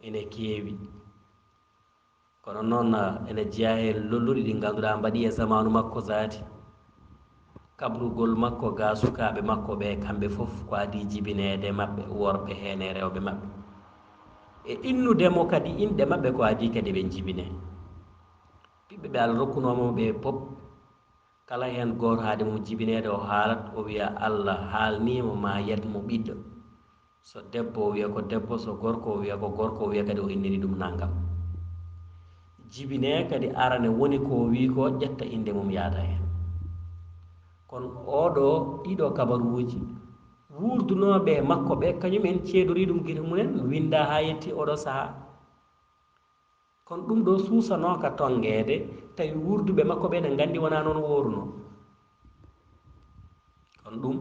ene keewi. Kono noon, ene jeyaa e lolluɗi ɗi ngannduɗaa mbaɗi e zamaanu makko zaati. Kabrugol makko ga sukaaɓe makko ɓe, kamɓe fof ko adii jibineede maɓɓe, worɓe heen e rewɓe maɓɓe. E innude mo kadi inɗe maɓɓe ko adii kadi ɓe njibinee. Ɓiɓɓe ɓe Allah rokkunoo mo ɓe pop, kala heen gooto haade mum jibineede o haalat, o wiya Allah haalnii mo ma yad mo ɓiɗɗo. So debbo o wiya ko debbo, so gorko o wiya ko gorko, o wiya kadi o inniri ɗum nanngam. Jibinee kadi arane woni ko o wii ko ƴetta innde mum yaada heen. Kono oɗo, ɗiɗo kabaruuji, wuurdunooɓe e makko ɓe, kañum en ceedorii ɗum gite mumen, winnda haa yetti oɗo sahaa. Kono ɗum ɗo suusanooka tonngeede, tawi wuurduɓe makko ɓe ne nganndi wonaa noon woorunoo. Kono ɗum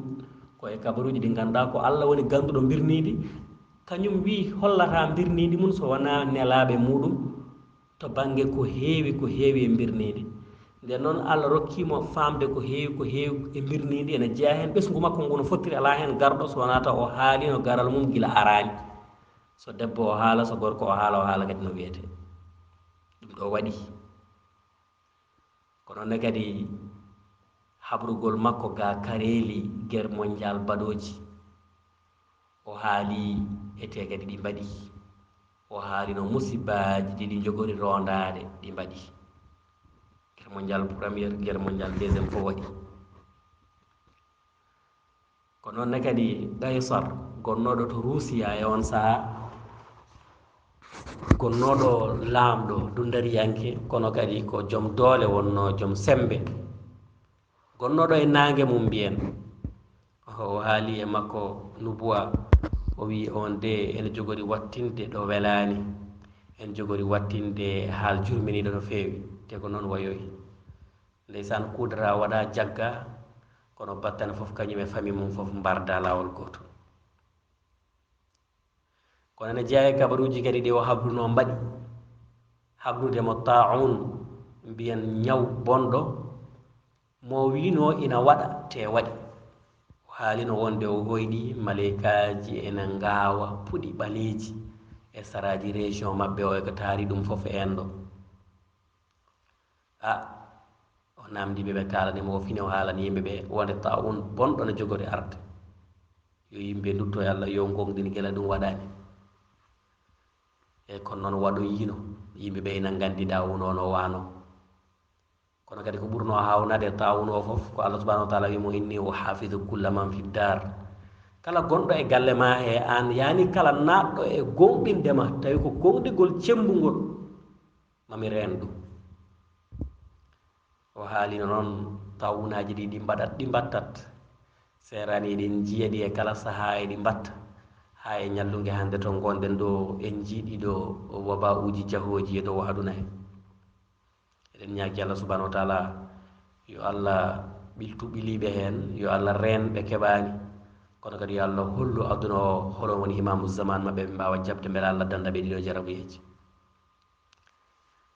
ko e kabaruuji ɗi ngannduɗaa ko Allah woni gannduɗo mbirniiɗi, kañum wii hollata mbirniiɗi mum so wonaa nelaaɓe muɗum to bannge ko heewi, ko heewi e mbirniiɗi. Nden noon Allah rokkii mo faamde ko heewi, ko heewi e mbirniiɗi, ene jeyaa heen ɓesngu makko ngu no fottiri, alaa heen garɗo so wonaa taw o haalino garal mum gila araani. So debbo o haala, so gorko o haala, o haala kadi no wiyetee. Ɗum ɗo waɗi. Kono ne kadi habrugol makko ga kareeli guerre mondial baɗooji, o haali ete kadi ɗi mbaɗi. O haalino musibaaji ɗi ɗi njogori rondaade ɗi mbaɗi. Guerre mondial première, guerre mondial deuxième fof waɗi. Ko noon ne kadi Kaysar, gonnooɗo to Ruusiya e oon sahaa, gonnooɗo laamɗo dunndariyanke, kono kadi ko joom doole wonnoo, joom semmbe. Gonnooɗo e naange mum mbiyen. O haali e makko nubuwa, o wii on de ene jogori wattinde ɗo welaani, ene jogori wattinde haal jurminiiɗo no feewi, te ko noon wayoyi. Ndeysaan, kudara waɗa jagga, kono battane fof kañum e famille mum fof mbarda laawol gootol. Kono ene jeyaa e kabaruuji kadi ɗi o habrunoo mbaɗi. Habrude mo taa'un, mbiyen ñaw bonɗo, mo wiinoo ina waɗa, te waɗi. O haalino wonde o hoyɗi, maleykaaji ene ngaawa puɗi ɓaleeji e saraaji région maɓɓe o, e ko taari ɗum fof e enɗo. A, o naamndii ɓe, ɓe kaalani mo, o fini, o haalani yimɓe ɓe wonde taa'un bonɗo no jogori arde. Yo yimɓe ndutto e Allah, yo ngooŋɗin gila ɗum waɗaani. Eey, kono noon waɗoyiino, yimɓe ɓe ina nganndi taa'un o no waano. Kono kadi ko ɓurnoo haawnaade e taa'un o fof, ko Allah subhanahu wa taala wii mo, inni uhafidu kulla man fi daar. Kala gonɗo e galle ma he, aan yaani kala naatɗo e gooŋɗinde ma, tawi ko gooŋɗingol cemmbungol, ma mi reen ɗum. O haalino noon taa'unaaji ɗi, ɗi mbaɗat, ɗi mbattat. Seeraani eɗen njiya ɗi e kala sahaa, eɗi mbatta. Haa e ñallunge hannde to ngonɗen ɗo, en njii ɗi ɗo waba'uuji jahooji e dow aduna he. Eɗen ñaagii Allah subhanahu wa taala yo Allah ɓiltu ɓiliiɓe heen, yo Allah reen ɓe keɓaani. Kono kadi yo Allah hollu aduna o holo woni imaamu zaman maɓɓe, ɓe mbaawa jaɓde, mbela Allah dannda ɓe ɗiɗo jarabuyeeji.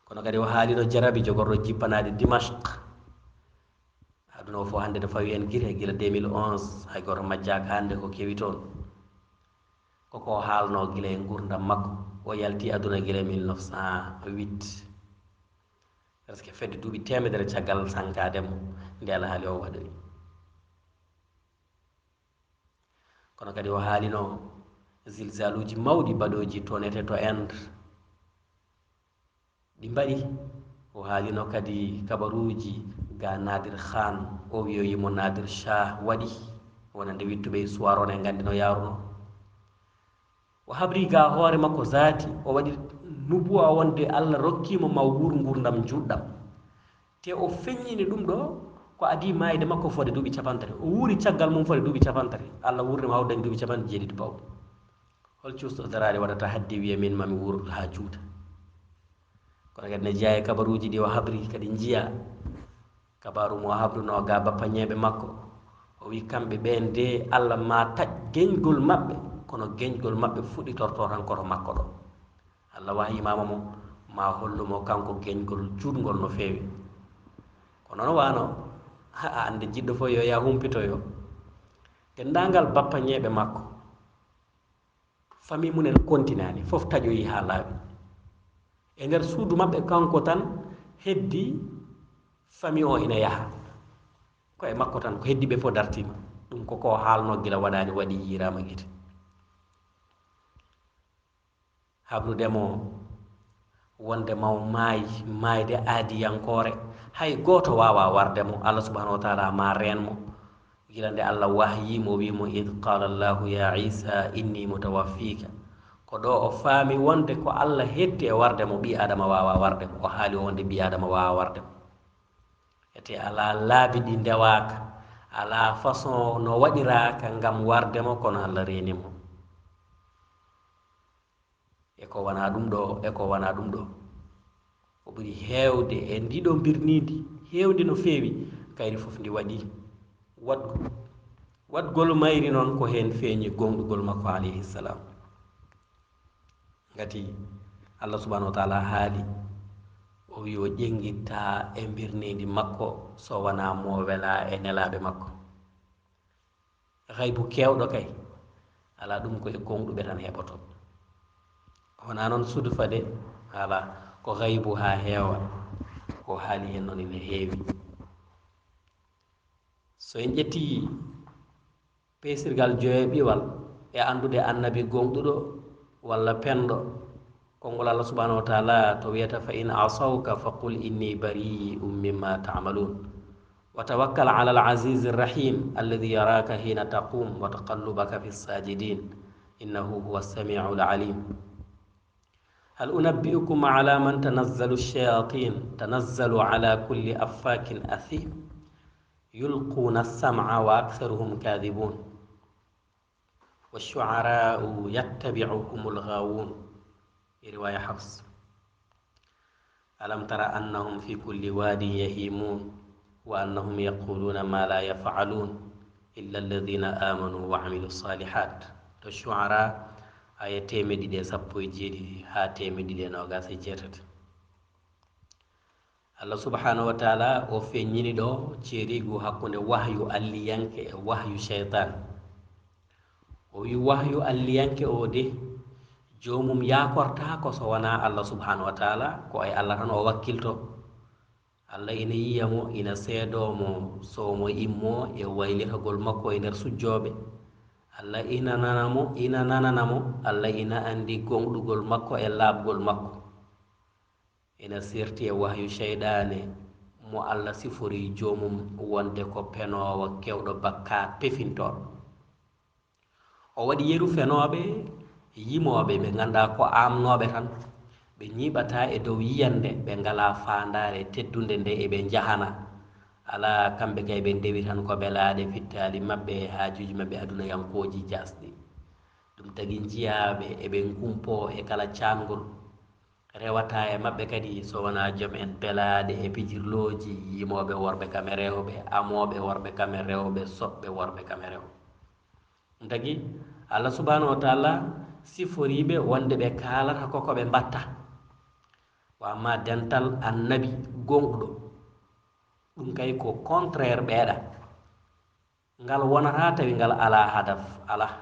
Kono kadi o haalino jarabi jogorɗo jippanaade Dimashq. Aduna o fof hannde no fawi en gite, gila deux mille onze, hay gooto majjaaka hannde ko kewi toon. Koko o haalno gila e nguurndam makko. O yalti aduna gila mille neuf cent huit. Presque fedde duuɓi teemedere caggal sankaade mo nde alhaali o waɗoyi. Kono kadi o haalino zilzaluuji mawɗi baɗooji to nete to Inde. Ɗi mbaɗi. O haalino kadi kabaruuji ga Nadir Khan, o wiyoyi mo Nadir Shah waɗi, wonande wittuɓe histoire on en nganndi no yaaruno. O habri ga hoore makko zaati, o waɗi nubuwa wonde Allah rokki mo ma wuur ngurdam juutɗam. Te o feññini ɗum ɗo ko adii maayde makko fode duuɓi capanɗe tati. O wuuri caggal mum fode duuɓi capanɗe tati. Allah wuurni mo haa o dañi duuɓi capanɗe jeeɗiɗi paw. Hol cuusto daraade waɗata hadde wiya min mami wuur haa juuta? Kono kadi ne jeyaa e kabaruuji ɗi o habri kadi njiya. Kabaaru mo o habruno ga bappa ñeeɓe makko. O wi kamɓe ɓeen de Allah ma taƴ geñgol maɓɓe, kono geñgol maɓɓe fuɗɗitorto tan koto makko ɗo. Allah wahyimama mo, ma hollumo kanko geñgol juutngol no feewi. Ko noon wano, a annde jiɗɗo fof yo ya humpitoyo. Denndaangal bappa ñeeɓe makko, famille mumen continani, fof taƴoyi haa laaɓi. E nder suudu maɓɓe kanko tan heddi famille o ina yaha. Ko e makko tan, ko heddi ɓe fof dartima. Ɗum ko ko haalno gila waɗani waɗi yiirama gite. Habrude mo wonde ma o maayi, maayde aadiyankoore, hay gooto waawa warde mo. Allah subhanahu wa taala ma reen mo. Gila nde Allah wahyi mo, wi mo, "Id qala Allahu ya Isa inni mutawaffika." Ko ɗo o faami wonde ko Allah hetti e warde mo, ɓii Adama waawa warde mo. O haali o wonde ɓii Adama waawa warde mo. Ete alaa laabi ɗi ndewaaka, alaa façon no waɗiraaka ngam warde mo, kono Allah reeni mo. E ko wonaa ɗum ɗo, e ko wonaa ɗum ɗo. Ko ɓuri heewde e ndiɗo mbirniindi, heewde no feewi, kayri fof ndi waɗi waɗ-, waɗgol mayri noon ko heen feeñi gooŋɗugol makko, alayhi salam. Ngati Allah subhanahu wa taala haali, o wi o ƴeŋŋitta e mbirniindi makko so wonaa mo welaa e nelaaɓe makko. Gaybu keewɗo kay, alaa, ɗum ko e gooŋɗuɓe tan heɓoto. Wonaa noon sudufa de, alaa, ko gaybu haa heewa, ko haali heen noon ene heewi. So en ƴettii peesirgal joyaɓiwal e anndude annabi gooŋɗuɗo walla penɗo, konngol Allah subhanahu wa taala to wiyata, "Fa in asawka fa qul inni bari'un mimma ta'malun. Wa tawakkal ala al-azizi rahim alladhi yaraka hina taqum wa taqallubaka fi sajidin innahu huwa as-sami'u al-alim." Hal unabbi'ukum ala man tanazzalu ash-shayatin? Tanazzalu ala kulli affakin athim. Yulquna as-sam'a wa aktharuhum kadhibun. Wash-shu'ara'u yattabi'uhumul ghawun. E riwaya Hafs. Alam tara annahum fi kulli wadin yahimun wa annahum yaquluna ma la yaf'alun illa alladhina amanu wa amilus salihat. To Shu'ara, aya teemeɗɗe ɗiɗi e sappo e jeeɗiɗi haa teemeɗɗe ɗiɗi e noogas e jeetati. Allah subhanahu wa taala o feññini ɗo ceeriigu hakkunde wahyu alliyanke e wahyu shaytan. O wi wahyu alliyanke o de, joomum yaakortaako so wonaa Allah subhanahu wa taala, ko e Allah tan o wakkilto. Allah ina yiya mo, ina seedoo mo, so mo immo e waylitagol makko e nder sujjooɓe. Allah ina nana mo, ina nanana mo, Allah ina anndi gooŋɗugol makko e laaɓgol makko. Ina serti e wahyu seyɗaane mo Allah sifori joomum wonde ko penoowo keewɗo bakkaat pefintooɗo. O waɗi yeru fenooɓe, yimooɓe, ɓe nganndaa ko aamnooɓe tan, ɓe ñiiɓataa e dow yiyannde, ɓe ngalaa faandaare teddunde nde eɓe njahana. Alaa, kamɓe kay ɓe ndewi tan ko belaaɗe fittaali maɓɓe e haajuuji maɓɓe adunayankooji jaasɗi. Ɗum tagi njiyaaɓe eɓe ngumpoo e kala caangol. Rewataa e maɓɓe kadi so wonaa joom en belaaɗe e pijirlooji, yimooɓe worɓe kam e rewɓe, amooɓe worɓe kam e rewɓe, soɓɓe worɓe kam e rewɓe. Ɗum tagi Allah subhanahu wa taala siforiiɓe wonde ɓe kaalata ko ko ɓe mbaɗta. Wa amma dental annabi gooŋɗuɗo, ɗum kay ko contraire ɓeeɗa. Ngal wonata tawi ngal alaa hadaf, alaa.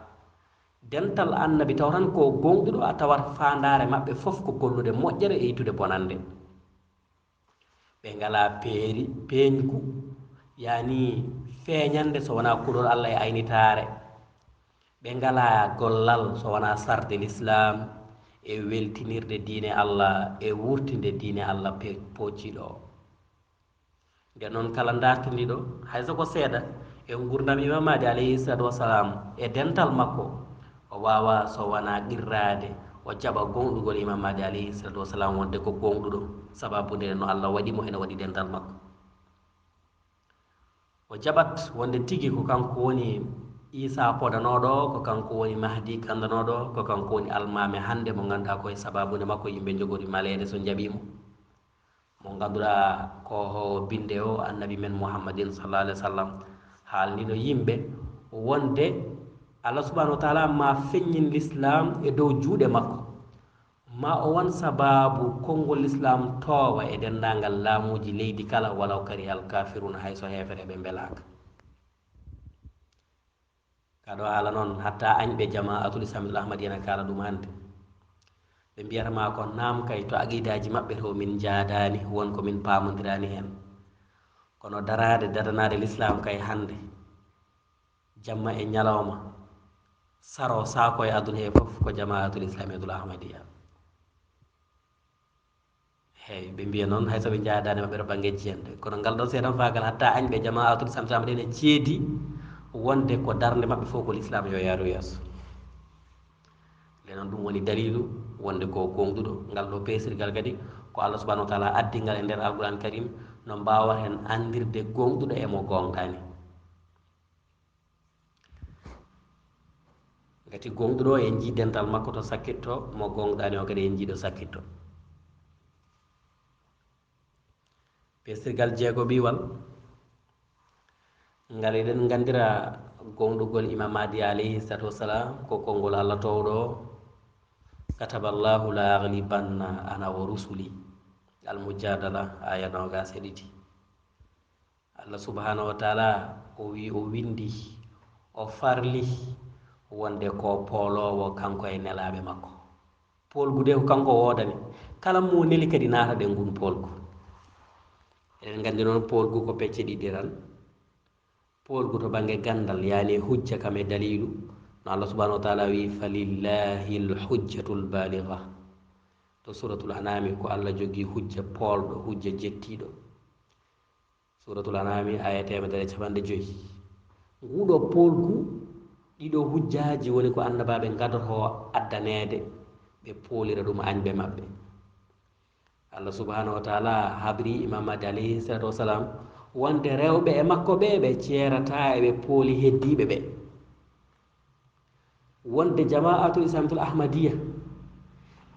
Dental annabi taw tan ko gooŋɗuɗo, a tawat faandaare maɓɓe fof ko gollude moƴƴere e ittude bonannde. Ɓe ngalaa peeri peeñgu, yaani feeñannde so wonaa kulol Allah e aynitaare. Ɓe ngalaa gollal so wonaa sarde lislaam e weltinirde diine Allah e wuurtinde diine Allah pe-, poocciiɗo o. Nden noon, kala ndaartindiiɗo, hay so ko seeɗa, e nguurndam Imam Mahdi alayhi salatu wassalam e dental makko, o waawaa so wonaa qirraade, o jaɓa gooŋɗugol Imam Mahdi alayhi salatu wassalam wonde ko gooŋɗuɗo, sababu nde no Allah waɗi mo ene waɗi dental makko. O jaɓat wonde tigi ko kanko woni Iisaa podanooɗo o, ko kanko woni Mahdi ganndanooɗo o, ko kanko woni almaami hannde mo ngannduɗaa ko e sababu nde makko yimɓe njogori maleede so njaɓii mo. Mo ngannduɗaa ko o binnde o Annabi men Muhammadin sallallahu alaihi wasallam haalnino yimɓe wonde Allah subhanahu wa taala ma feññin lislaam e dow juuɗe makko. Ma o won sabaabu konngol lislaam toowa e denndaangal laamuuji leydi kala, walaw karihal kafiruna, hay so heefereeɓe mbelaaka. Ka ɗo haala noon, hatta añɓe Jama'atul Islamiyyatul Ahmadiyya ena kaala ɗum hannde. Ɓe mbiyata ma ko naam kay, to aqidaaji maɓɓe to min njaadaani, won ko min paamondiraani heen. Kono daraade, dadanaade lislaam kay hannde, jamma e ñalawma, saro saako e aduna he fof ko Jama'atul Islamiyyatul Ahmadiyya. Hey, ɓe mbiya noon, hay so ɓe njaadaani maɓɓe to bannge jiyannde. Kono ngal ɗoo seeɗan faagal, hatta añɓe Jama'atul Islamiyyatul Ahmadiyya ene ceedi wonde ko darnde maɓɓe fof ko lislaam yo yaaru yeeso. Nde noon, ɗum woni daliilu wonde ko gooŋɗuɗo. Ngal ɗoo peesirgal kadi ko Allah subhanahu wa taala addi ngal e nder Alquran Karim, no mbaawaten anndirde gooŋɗuɗo e mo gooŋɗaani. Ngati gooŋɗuɗo o en njii dental makko to sakkitto, mo gooŋɗaani o kadi en njii ɗo sakkitto. Peesirgal jeegoɓiwal, ngal eɗen nganndira gooŋɗugol Imam Mahdi alayhi salatu wassalam ko konngol Allah toowɗo o, "Kataballahu la aghlibanna ana wa rusuli." Al Mujadala, aya noogas e ɗiɗi. Allah subhanahu wa taala o wi, o winndi, o farli wonde ko pooloowo kanko e nelaaɓe makko. Poolgu de ko kanko o woodani. Kala mo neli kadi naata ɗe ngun poolgu. Eɗen nganndi noon poolgu ko pecce ɗiɗi tan. Poolgu to bannge ganndal, yaani hujja kam e daliilu. No Allah subhanahu wa taala wi, "Falillahi l-hujjatul baligha." To Suratul Anami ko Allah jogii hujja poolɗo, hujja jettiiɗo. Suratul Anami, aya teemedere e capanɗe joyi. Nguɗo poolgu, ɗiɗo hujjaaji woni ko annabaaɓe ngadotoo addaneede, ɓe poolira ɗum añɓe maɓɓe. Allah subhanahu wa taala habri Imam Mahdi alayhi salatu wassalam wonde rewɓe e makko ɓe, ɓe ceerataa e ɓe pooli heddiiɓe ɓe. Wonde Jama'atul Islamiyyatul Ahmadiyya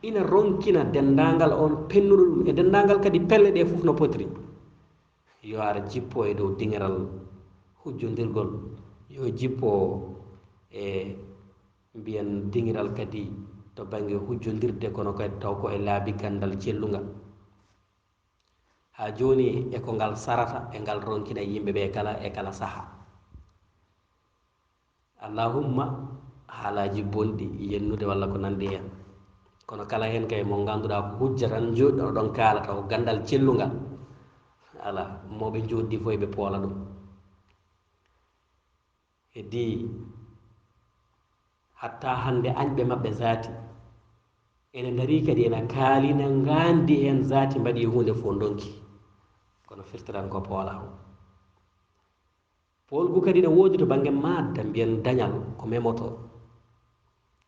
ina ronkina denndaangal on pennuɗo ɗum e denndaangal kadi pelle ɗe fof no potiri. Yo ar jippo e dow diŋiral hujjondirgol, yo jippo e mbiyen diŋiral kadi to bannge hujjondirde, kono kadi taw ko e laabi ganndal cellungal. Haa jooni e ko ngal sarata, e ngal ronkina yimɓe ɓe kala e kala saha. Allahumma haalaaji bonɗi, yennude walla ko nanndi heen. Kono kala heen kay mo ngannduɗaa ko hujja tan jooɗɗo ɗon kaala taw ganndal cellungal. Alaa, mo ɓe njooɗdi fof eɓe poola ɗum. Heddi hatta hannde añɓe maɓɓe zaati ene ndarii kadi ene kaalina ngaanndi heen zaati mbaɗi huunde fof ndonki. Kono firtiran ko poola o. Poolgu kadi ne woodi to bannge maadda, mbiyen dañal ko memoto.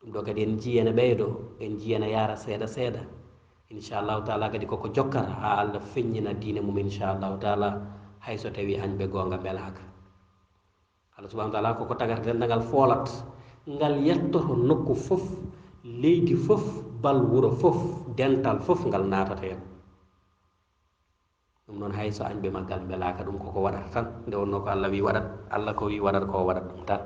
Ɗum ɗo kadi en njii ene ɓeydo, en njii ene yaara seeɗa seeɗa. Inchallahu taala kadi koko jokkata haa Allah feññina diine mum inchallahu taala, hay so tawi añɓe goonga mbelaaka. Allah subhanahu wa taala koko tagata denndangal foolat, ngal yettoto nokku fof, leydi fof, bal wuro fof, dental fof ngal naatata heen. Ɗum noon hay so añɓe maggal mbelaaka ɗum koko waɗata tan, nde wonnoo ko Allah wi waɗat, Allah ko wi waɗat ko o waɗat ɗum tan.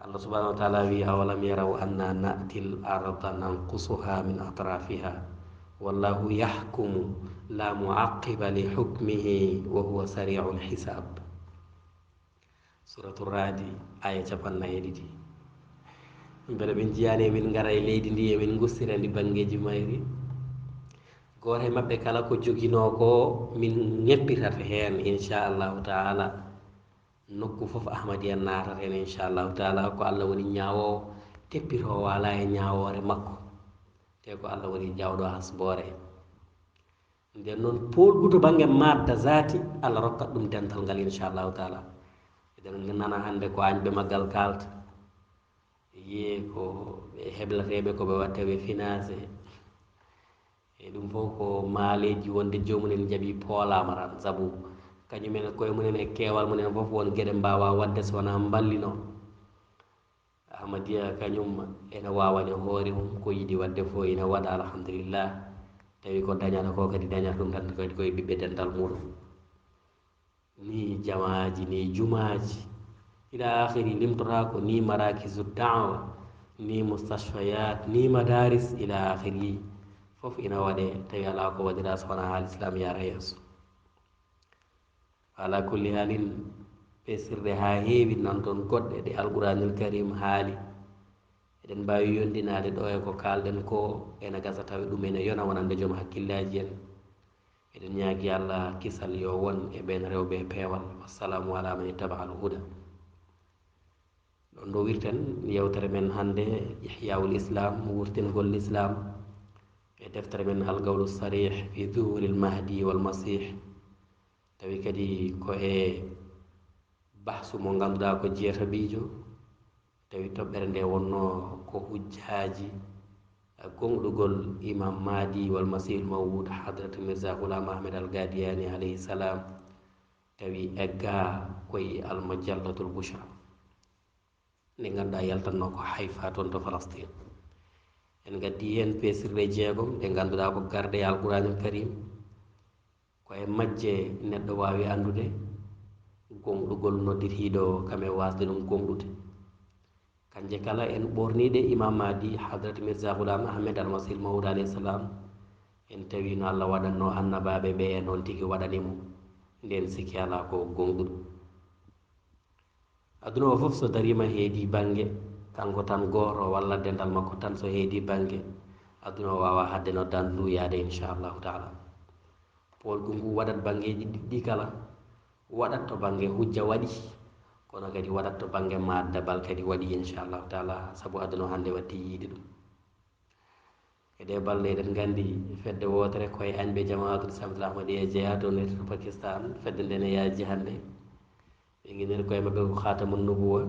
Allah subhanahu wa taala wi, "Awalam yaraw anna na'til arda nanqusuha min atrafiha wallahu yahkumu la mu'aqqiba li hukmihi wa huwa sari'ul hisab." Suratu Radi, aya capannayi e ɗiɗi. Mbele ɓe njiyaani emin ngara e leydi ndi, emin ngustira ndi banngeeji mayri? Gooto e maɓɓe kala ko joginoo ko, min ŋeppitata heen, inchallahu taala. Nokku fof Ahmadiya naatata heen, inchallahu taala. Ko Allah woni ñaawoowo, teppitoowo alaa e ñaawoore makko. Te ko Allah woni jaawɗo hasboore. Nden noon, poolgu to bannge madda zaati, Allah rokkat ɗum dental ngal, inchallahu taala. Eɗen nana hannde ko añɓe maggal kaalta. Yiyee ko ɓe heblateeɓe, ko ɓe waɗta ɓe financé. E ɗum fof ko maaleeji wonde joomum en jaɓi poolaama tan, sabu kañum en e koye mum en e keewal mum en fof won geɗe mbaawa waɗde so wonaa mballino. Ahmadiya kañum ene waawani hoore mum, ko yiɗi waɗde fof ene waɗa, alhamdulillah. Tawi ko dañata ko kadi dañata ɗum tan kadi koye ɓiɓɓe dental muɗum. Ni jamaaji, ni jumaaji, ila akhiri, limtotaako, ni marakizu da'wa, ni mustashfayat, ni madaris, ila akhiri. Fof ina waɗe, tawi alaa ko waɗira so wonaa haala Islam yaara yeeso. Ala kulli halin, peesirɗe haa heewi nan toon goɗɗe ɗe Alquraanil Karim haali. Eɗen mbaawi yondinaade ɗo e ko kaalɗen ko, ena gasa tawi ɗum ene yona wonande joom hakkillaaji en. Eɗen ñaagi Allah kisal yo won e ɓeen rewɓe e peewal. Wassalaamu ala man ittaba al huda. Ɗo ndowirten yewtere men hannde, Ihyaul Islam, wurtingol Lislaam, e deftere men Al Qawlu Sarih fi Zuhuril Mahdi wal Masih. Tawi kadi ko e bahsu mo ngannduɗaa ko jeetaɓiijo, tawi toɓɓere nde wonno ko hujjaaji gonɗugol Imam Mahdi wal Masih Mawud Hadrat Mirza Ghulam Ahmed Al Qadiani alayhi salam, tawi egga koye Al Majallatul Bushra. Nde ngannduɗaa yaltatno ko Haifa toon to Falastin. En ngaddi heen peesirɗe jeegom ɗe ngannduɗaa ko garɗe e Alquraanil Karim. Ko e majje neɗɗo waawi anndude gomɗugol nodditiiɗo kam e waasde ɗum gomɗude. Kanje kala en ɓoorniiɗe Imam Mahdi Hadrat Mirza Ghulam Ahmed Al Masih Mawud alayhi salam, en tawi no Allah waɗatno annabaaɓe ɓe e noon tigi waɗani mo, nden sikki alaa ko gomɗuɗo. Aduna o fof so dariima heedi bannge, kanko tan gooto walla dental makko tan so heedi bannge, aduna o waawa haɗde no dan luuyaade, inchallahu taala. Poolgu ngu waɗat banngeeji ɗiɗɗi kala, waɗat to bannge hujja waɗi, kono kadi waɗat to bannge maaddabal kadi waɗi, inchallahu taala, sabu aduna o hannde watti yiide ɗum. E ɗee balɗe eɗen nganndi fedde wootere ko e añɓe Jamaatul Islamiyatul Ahmadiyya jeyaa to netti to Pakistan, fedde nde ne yaaji hannde. Ɓe nginiri koye maɓɓe ko Khatamun Nubuwa.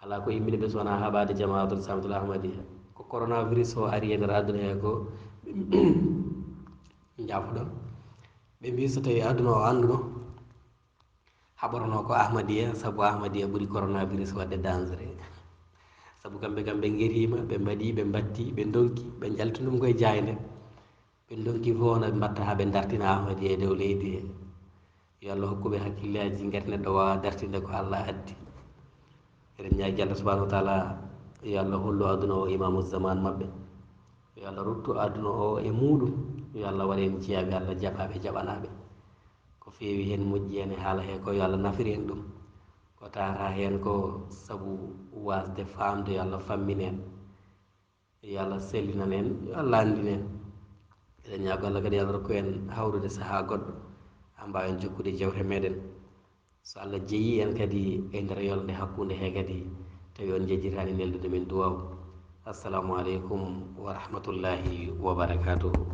Alaa ko immini ɓe so wonaa haɓaade Jamaatul Islamiyatul Ahmadiyya. Ko coronavirus o ari e nder aduna he ko, njaafoɗon. Ɓe mbii so tawi aduna o annduno, haɓotono ko Ahmadiyya, sabu Ahmadiyya ɓuri coronavirus waɗde danger. Sabu kamɓe kam ɓe ngeriima, ɓe mbaɗi, ɓe mbatti, ɓe ndonki, ɓe njalti ɗum koye jaaynde. Ɓe ndonki fof na ɓe mbatta haa ɓe dartina Ahmadiyya e dow leydi he. Yo Allah hokku ɓe hakkillaaji ngati neɗɗo waawa dartinde ko Allah addi. Eɗen ñaagi Allah subhanahu wa taala yo Allah hollu aduna o imamu zaman maɓɓe. Yo Allah ruttu aduna o e muuɗum. Yo Allah waɗ en jiyaaɓe Allah jaɓaaɓe jaɓanaaɓe. Ko feewi heen moƴƴi heen e haala he ko yo Allah nafir en ɗum. Ko tawata heen ko sabu waasde faamde yo Allah fammin en. Yo Allah sellinan en, yo Allah anndin en. Eɗen ñaago Allah kadi yo Allah rokku en hawrude sahaa goɗɗo, haa mbaawen jokkude jewte meɗen. So Allah jeyi en kadi e nder yolnde hakkunde he kadi, tawi on njejjitaani neldude min duwaaw. Assalamu aleykum wa rahmatullahi wa barakatuhu.